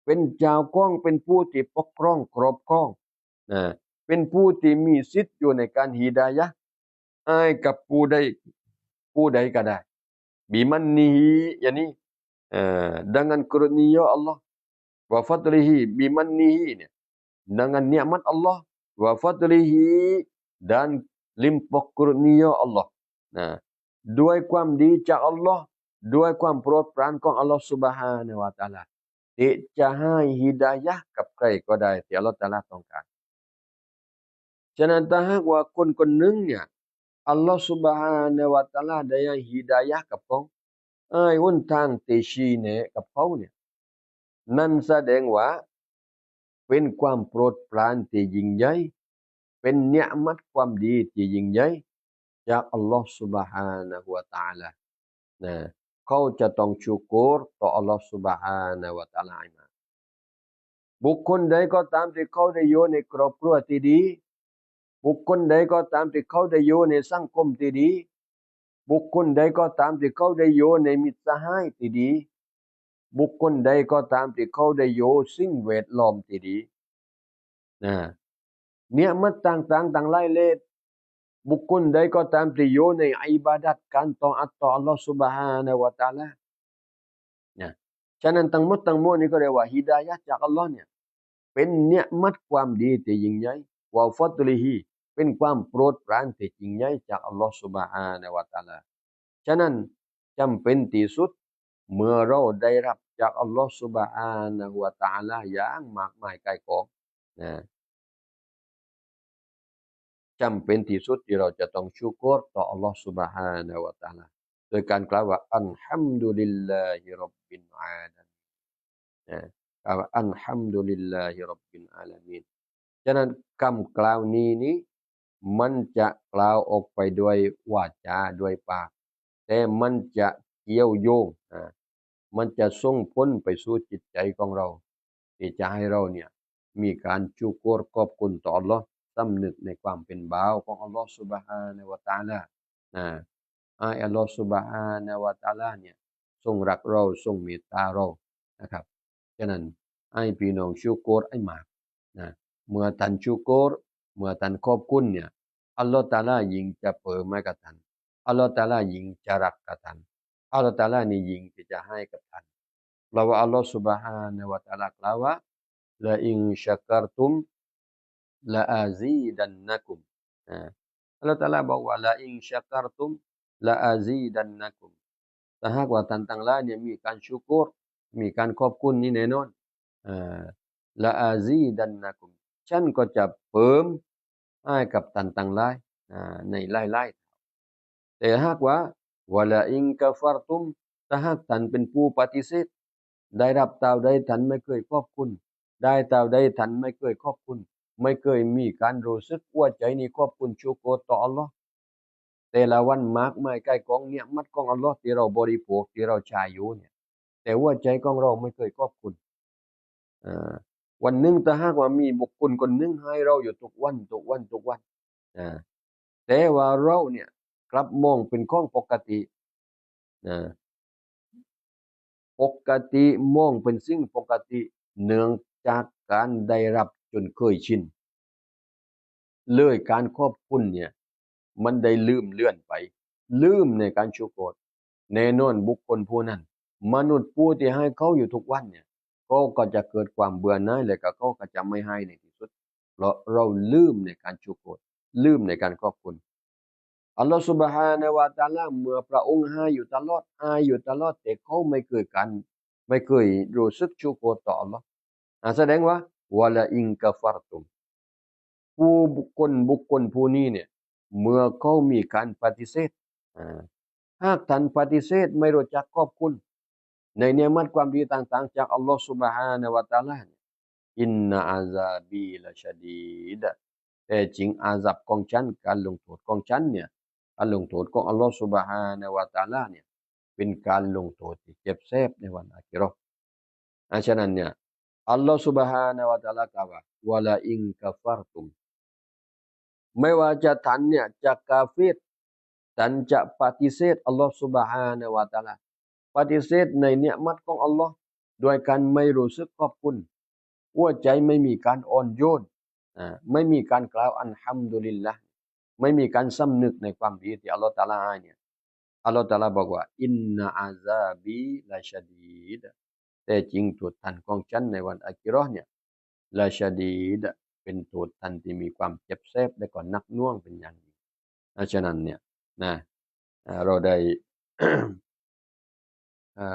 ເປັນເຈົ້າຂອງ, ເປັນຜູ້ທີ່ປົກຄຣອງ, ຄອບຄອງນະ, ເປັນຜູ້ທີ່ມີສິດຢູ່ໃນການ hidayah ໃຫ້ກັບຜູ້ໃດ, ຜູ້ໃດກໍໄດ້. Bimannihi, ຢານີ ເອີ ດັ່ງນັ້ນ ກະລຸນາ Allah, wa fadlihi, bimannihi ເນຍ ດັ່ງນັ້ນ ນິອະມັດອັລລອຮ໌, wa fadlihi, dan limpah ກະລຸນາ Allah ນະ, ດ້ວຍຄວາມດີຈາກອັລລອຮ໌, ດ້ວຍຄວາມໂປດປານຂອງອັລລອຮ໌ Subhanahu wa Ta'ala ທີ່ຈະໃຫ້ hidayah ກັບໃຜກໍໄດ້ທີ່ອັລລອຮ໌ Ta'ala ຕ້ອງການ. ສະນັ້ນ ຖ້າຫາກວ່າຄົນຄົນໜຶ່ງເນຍ ອັລລອຮ໌ Subhanahu wa Ta'ala ໄດ້ໃຫ້ hidayah ກັບເຂົາ, ໃຫ້ຫົນທາງທີ່ຊີ້ແນະກັບເຂົາເນຍ, ນັ້ນສະແດງວ່າເປັນຄວາມໂປດປານທີ່ຍິ່ງໃຫຍ່, ເປັນນິອະມັດຄວາມດີທີ່ຍິ່ງໃຫຍ່ຈາກອັລລອຮ໌ Subhanahu wa Ta'ala ນະ, ເຂົາຈະຕ້ອງຊຸກຣຕໍ່ອັລລອຮ໌ Subhanahu wa Ta'ala ໃຫ້ມາ. ບຸກຄົນໃດກໍຕາມທີ່ເຂົາໄດ້ຢູ່ໃນຄອບຄົວທີ່ດີ, ບຸກຄົນໃດກໍຕາມທີ່ເຂົາໄດ້ຢູ່ໃນສັງຄົມທີ່ດີ, ບຸກຄົນໃດກໍຕາມທີ່ເຂົາໄດ້ຢູ່ໃນມິດສະຫາຍທີ່ດີ, ບຸກຄົນໃດກໍຕາມທີ່ເຂົາໄດ້ຢູ່ສິ່ງແວດລ້ອມທີ່ດີນະ, ນິອະມັດຕ່າງໆທັງຫຼາຍແລະ ບຸກຄົນໃດກໍຕາມທີ່ຢູ່ໃນອິບາດັດ ການຕອອາດຕໍ່ອັລລອຮ໌ Subhanahu wa Ta'ala ນະ. ສະນັ້ນ ທັງໝົດທັງມວນນີ້ກໍເອີ້ນວ່າ hidayah ຈາກອັລລອຮ໌ເນຍ ເປັນນິອະມັດຄວາມດີທີ່ຍິ່ງໃຫຍ່, wa fadlihi ເປັນຄວາມໂປດປານທີ່ຍິ່ງໃຫຍ່ຈາກອັລລອຮ໌ Subhanahu wa Ta'ala. ສະນັ້ນ ຈຳເປັນທີ່ສຸດ ເມື່ອເຮົາໄດ້ຮັບຈາກອັລລອຮ໌ Subhanahu wa Ta'ala ຢ່າງມາກມາຍກ່າຍກອງນະ, ຈຳເປັນທີ່ສຸດທີ່ເຮົາຈະຕ້ອງຊຸກຣຕໍ່ອັລລອຮ໌ Subhanahu wa Ta'ala. ໂດຍການກ່າວວ່າ ອັນຮຳດຸລິລລາຮິຣັບບິນອາລາມີນ ນະ ກ່າວວ່າ ອັນຮຳດຸລິລລາຮິຣັບບິນອາລາມີນ. ສະນັ້ນ ຄຳກ່າວນີ້ນີ້ ມັນຈະກ່າວອອກໄປດ້ວຍວາຈາ ດ້ວຍປາກ, ແຕ່ມັນຈະກ່ຽວໂຍງ ນະ ມັນຈະສົ່ງຜົນໄປສູ່ຈິດໃຈຂອງເຮົາ ທີ່ຈະໃຫ້ເຮົາເນີ້ຍມີການຊູກໂກດຂອບຄຸນຕໍ່ອັລລອຮ ສຳນຶກໃນຄວາມເປັນບ່າວຂອງອັລລອຮ ຊຸບຮານະ ວະຕະອາລາ ນະ ອ້າຍອັລລອຮ ຊຸບຮານະ ວະຕະອາລາ ເນີ້ຍ ຊົງຮັກເຮົາ ຊົງເມດຕາເຮົາ ນະຄັບ. ສະນັ້ນ ໃຫ້ພີ່ນ້ອງຊູກໂກດໃຫ້ມາກ ນະ ເມື່ອທ່ານຊູກໂກດ ເມື່ອທ່ານຂອບຄຸນເນີ້ຍ ອັລລອຮຕະອາລາຍິ່ງຈະເພີ່ມໃຫ້ກັບທ່ານ ອັລລອຮຕະອາລາຍິ່ງຈະຮັກກັບທ່ານ ອັລລອຮຕະອາລານີ້ຍິ່ງທີ່ຈະໃຫ້ກັບທ່ານ. ເພາະວ່າອັລລອຮ ຊຸບຮານະ ວະຕະອາລາ ກ່າວວ່າ ລະອິນຊະກາຣຕຸມ ລະອາຊີດັນນະກຸມ ອາ ອັລລອຮຕະອາລາບອກວ່າ ລະອິນຊະກາຣຕຸມ ລະອາຊີດັນນະກຸມ ຖ້າຫາກວ່າທ່ານທັງຫຼາຍເນີ້ຍມີການຊູກໂກດ ມີການຂອບຄຸນນີ້ແນ່ນອນ ອາ ລະອາຊີດັນນະກຸມ ສັນກໍຈະເພີ່ມໃຫ້ກັບທ່ານທັງຫຼາຍ ອາ ໃນຫຼາຍໆເທົ່າ. ແຕ່ຫາກວ່າ ວະລະອິນກະຟັຣຕຸມ ຖ້າຫາກທ່ານເປັນຜູ້ປະຕິເສດ ໄດ້ຮັບຕາວໃດທ່ານໄມ່ເຄີຍຂອບຄຸນ ໄດ້ຕາວໃດທ່ານໄມ່ເຄີຍຂອບຄຸນ ໄມ່ເຄີຍມີການຮູ້ສຶກຫົວໃຈນີ້ຂອບຄຸນຊູກໂກດຕໍ່ອັລລອຮ ແຕ່ລະວັນໝາກໄມ້ໄກ່ກອງເນຍະມັດຂອງອັລລອຮທີ່ເຮົາບໍລິໂພກ ທີ່ເຮົາໃຊ້ຢູ່ເນີ້ຍ ແຕ່ຫົວໃຈຂອງເຮົາໄມ່ເຄີຍຂອບຄຸນ. ອາ ວັນໜຶ່ງ ຖ້າຫາກວ່າມີບຸກຄົນຄົນໜຶ່ງໃຫ້ເຮົາຢູ່ທຸກວັນ ທຸກວັນ ທຸກວັນ ອາ ແຕ່ວ່າເຮົາເນີ້ຍ ກັບມອງເປັນຂອງປົກກະຕິ ນະ ປົກກະຕິ ມອງເປັນສິ່ງປົກກະຕິ ເນື່ອງຈາກການໄດ້ຮັບຈົນເຄີຍຊິນ ເລີຍການຂອບຄຸນເນີ້ຍ ມັນໄດ້ລືມເລືອນໄປ ລືມໃນການຊູກໂກດ. ແນ່ນອນບຸກຄົນຜູ້ນັ້ນ ມະນຸດຜູ້ທີ່ໃຫ້ເຂົາຢູ່ທຸກວັນເນີ້ຍ ເຂົາກໍຈະເກີດຄວາມເບື່ອໜ່າຍ ແລະກໍເຂົາກໍຈະໄມ່ໃຫ້ໃນທີ່ສຸດ ເພາະເຮົາລືມໃນການຊູກໂກດ ລືມໃນການຂອບຄຸນ. ອັລລອຮ ຊຸບຮານະ ວະຕະອາລາ ເມື່ອພະອົງໃຫ້ຢູ່ຕະຫຼອດ ໃຫ້ຢູ່ຕະຫຼອດ ແຕ່ເຂົາໄມ່ເຄີຍການ ໄມ່ເຄີຍຮູ້ສຶກຊູກໂກດຕໍ່ອັລລອຮ ອາ ສະແດງວ່າ ວະລະອິນກະຟັຣຕຸມ ຜູ້ບຸກຄົນ ບຸກຄົນຜູ້ນີ້ເນີ້ຍ ເມື່ອເຂົາມີການປະຕິເສດ ອາ ຫາກທ່ານປະຕິເສດ ໄມ່ຮູ້ຈັກຂອບຄຸນໃນເນຍມັດຄວາມດີຕ່າງໆຈາກອັລລອຮ ຊຸບຮານະ ວະຕະອາລາ ອິນນະອາຊາບີລະຊະດີດ ແທ້ຈິງອາຊາບຂອງສັນ ການລົງໂທດຂອງສັນເນີ້ຍ ການລົງໂທດຂອງອັລລອຮ ຊຸບຮານະ ວະຕະອາລາ ເນີ້ຍ ເປັນການລົງໂທດທີ່ເຈັບແສບໃນວັນອາຄີຣອ. ອາ ສະນັ້ນເນີ້ຍ ອັລລອຮ ຊຸບຮານະ ວະຕະອາລາ ກ່າວວ່າ ວະລະອິນກະຟັຣຕຸມ ໄມ່ວ່າຈະທ່ານເນີ້ຍຈະກາຟິດ ທ່ານຈະປະຕິເສດອັລລອຮ ຊຸບຮານະ ວະຕະອາລາ ປະຕິເສດໃນເນຍມັດຂອງອັລລອຮ ດ້ວຍການໄມ່ຮູ້ສຶກຂອບຄຸນ ຫົວໃຈໄມ່ມີການອ່ອນໂຍນ ອາ ໄມ່ມີການກ່າວອັນຮຳດຸລິລລາ ໄມ່ມີການສຳນຶກໃນຄວາມດີທີ່ອັລລອຮຕະອາລາໃຫ້ເນີ້ຍ ອັລລອຮຕະອາລາບອກວ່າ ອິນນະອາຊາບີລະຊະດີດ ແທ້ຈິງໂທດທັນຂອງສັນໃນວັນອາຄີຣອເນີ້ຍ ລະຊະດີດ ເປັນໂທດທັນທີ່ມີຄວາມເຈັບແສບ ແລະກໍໜັກໜ່ວງເປັນຢ່າງຍິ່ງ. ອາ ສະນັ້ນເນີ້ຍ ນະ ອາ ເຮົາໄດ້ ເອີ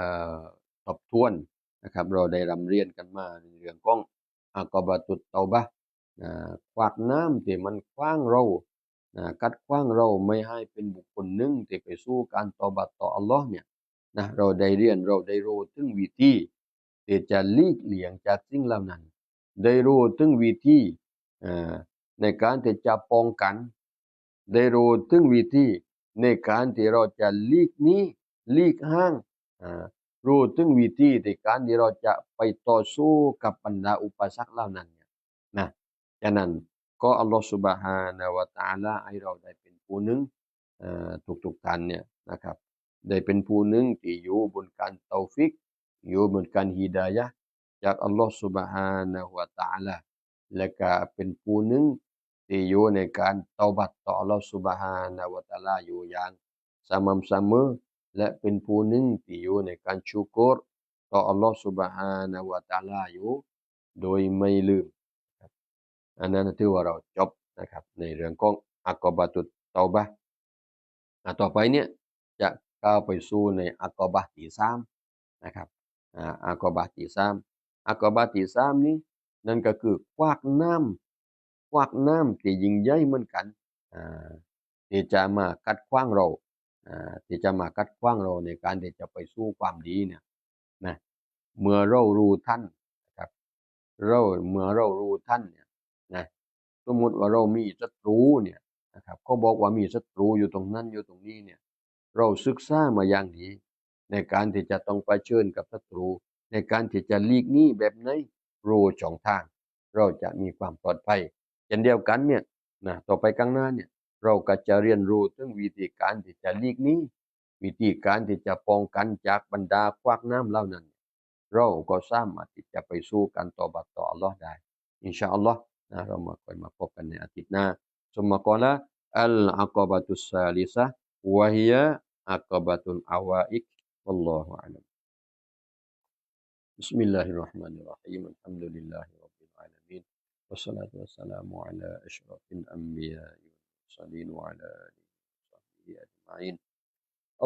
ທົບທວນນະຄັບ ເຮົາໄດ້ຮ່ຳລຽນກັນມາໃນເລື່ອງຂອງອາກອບາຕຸດເຕົາບາ ອາ ຂວາກນ້ຳທີ່ມັນຂວາງເຮົາ ນະ ຂັດຂວາງເຮົາໄມ່ໃຫ້ເປັນບຸກຄົນໜຶ່ງທີ່ໄປສູ່ການເຕົາບາຕໍ່ອັລລອຮເນີ້ຍ ນະ ເຮົາໄດ້ຮຽນ ເຮົາໄດ້ຮູ້ເຖິງວິທີທີ່ຈະຫຼີກລ່ຽງຈາກສິ່ງເຫຼົ່ານັ້ນ ໄດ້ຮູ້ເຖິງວິທີ ເອີ ໃນການທີ່ຈະປ້ອງກັນ ໄດ້ຮູ້ເຖິງວິທີໃນການທີ່ເຮົາຈະຫຼີກໜີ ຫຼີກຫ່າງ ເອີ ຮູ້ເຖິງວິທີໃນການທີ່ເຮົາຈະໄປຕໍ່ສູ້ກັບບັນດາອຸປະສັກເຫຼົ່ານັ້ນເນຍ ນະ. ສະນັ້ນ ຂໍອັລລອຮ໌ ຊຸບຮານະຫວະຕະອາລາ ໃຫ້ເຮົາໄດ້ເປັນຜູ້ໜຶ່ງ ເອີ ທຸກໆທ່ານເນຍນະຄັບ ໄດ້ເປັນຜູ້ໜຶ່ງທີ່ຢູ່ບົນການເຕົາຟິກ ຢູ່ບົນການຮິດາຍະ ຈາກອັລລອຮ໌ ຊຸບຮານະຫວະຕະອາລາ ແລະກະເປັນຜູ້ໜຶ່ງທີ່ຢູ່ໃນການເຕົາບັດຕໍ່ອັລລອຮ໌ ຊຸບຮານະຫວະຕະອາລາ ຢູ່ຢ່າງສະໝ່ຳສະເໝີ ແລະເປັນຜູ້ໜຶ່ງທີ່ຢູ່ໃນການຊູກຣູດຕໍ່ອັລລອຮ໌ ຊຸບຮານະຫວະຕະອາລາ ຢູ່ໂດຍໄມ່ລືມ. ອັນນັ້ນຖືວ່າເຮົາຈົບນະຄັບ ໃນເລື່ອງຂອງອາກອບາຕຸດເຕົາບາ. ອາ ຕໍ່ໄປເນຍຈະກ້າວໄປສູ່ໃນອາກອບາທີ່ສາມນະຄັບ ອາ ອາກອບາທີ່ສາມ ອາກອບາທີ່ສາມນີ້ ນັ້ນກໍຄືຂວາກນ້ຳ ຂວາກນ້ຳທີ່ຍິ່ງໃຫຍ່ເໝືອນກັນ ອາ ທີ່ຈະມາຂັດຂວາງເຮົາ າ ທີ່ຈະມາຂັດຂວາງເຮົາໃນການທີ່ຈະໄປສູ່ຄວາມດີເນຍນະ ເມື່ອເຮົາຮູ້ທັນນະຄັບ ເຮົາ ເມື່ອເຮົາຮູ້ທັນເນຍນະ ສົມມຸດວ່າເຮົາມີສັດຕູເນຍນະຄັບ ເຂົາບອກວ່າມີສັດຕູຢູ່ຕົງນັ້ນຢູ່ຕົງນີ້ເນຍ ເຮົາສຶກສາມາຢ່າງດີ ໃນການທີ່ຈະຕ້ອງປະເຊີນກັບສັດຕູ ໃນການທີ່ຈະຫຼີກໜີແບບໃນ ຮູ້ຊ່ອງທາງ ເຮົາຈະມີຄວາມປອດໄພ. ເຊັ່ນດຽວກັນເນຍນະ ຕໍ່ໄປຂ້າງໜ້າເນຍ ເຮົາກໍຈະຮຽນຮູ້ເຖິງວິທີການທີ່ຈະຫຼີກໜີ ວິທີການທີ່ຈະປ້ອງກັນຈາກບັນດາຂວາກໜາມເຫຼົ່ານັ້ນ ເຮົາກໍສາມາດທີ່ຈະໄປສູ່ການເຕັາບັດຕໍ່ອັລລອຮ໌ໄດ້ ອິນຊາອັລລອຮ໌ນະ. ເຮົາມາ ຄ່ອຍມາພົບກັນໃນອາທິດໜ້າ. ثم قال العقبة الثالثة وهي عقبة العوائق. والله أعلم. بسم الله الرحمن الرحيم. الحمد لله رب العالمين. والصلاة والسلام على أشرف الأنبياء والمرسلين وعلى آله وصحبه أجمعين.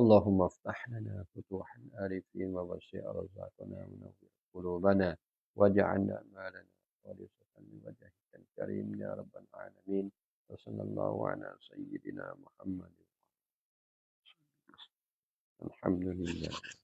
اللهم افتح لنا فتوح العارفين ووسع أرزاقنا ونور قلوبنا واجعل أعمالنا خالصة لوجهك الكريم يا رب العالمين. وصلى الله على سيدنا محمد. الحمد لله.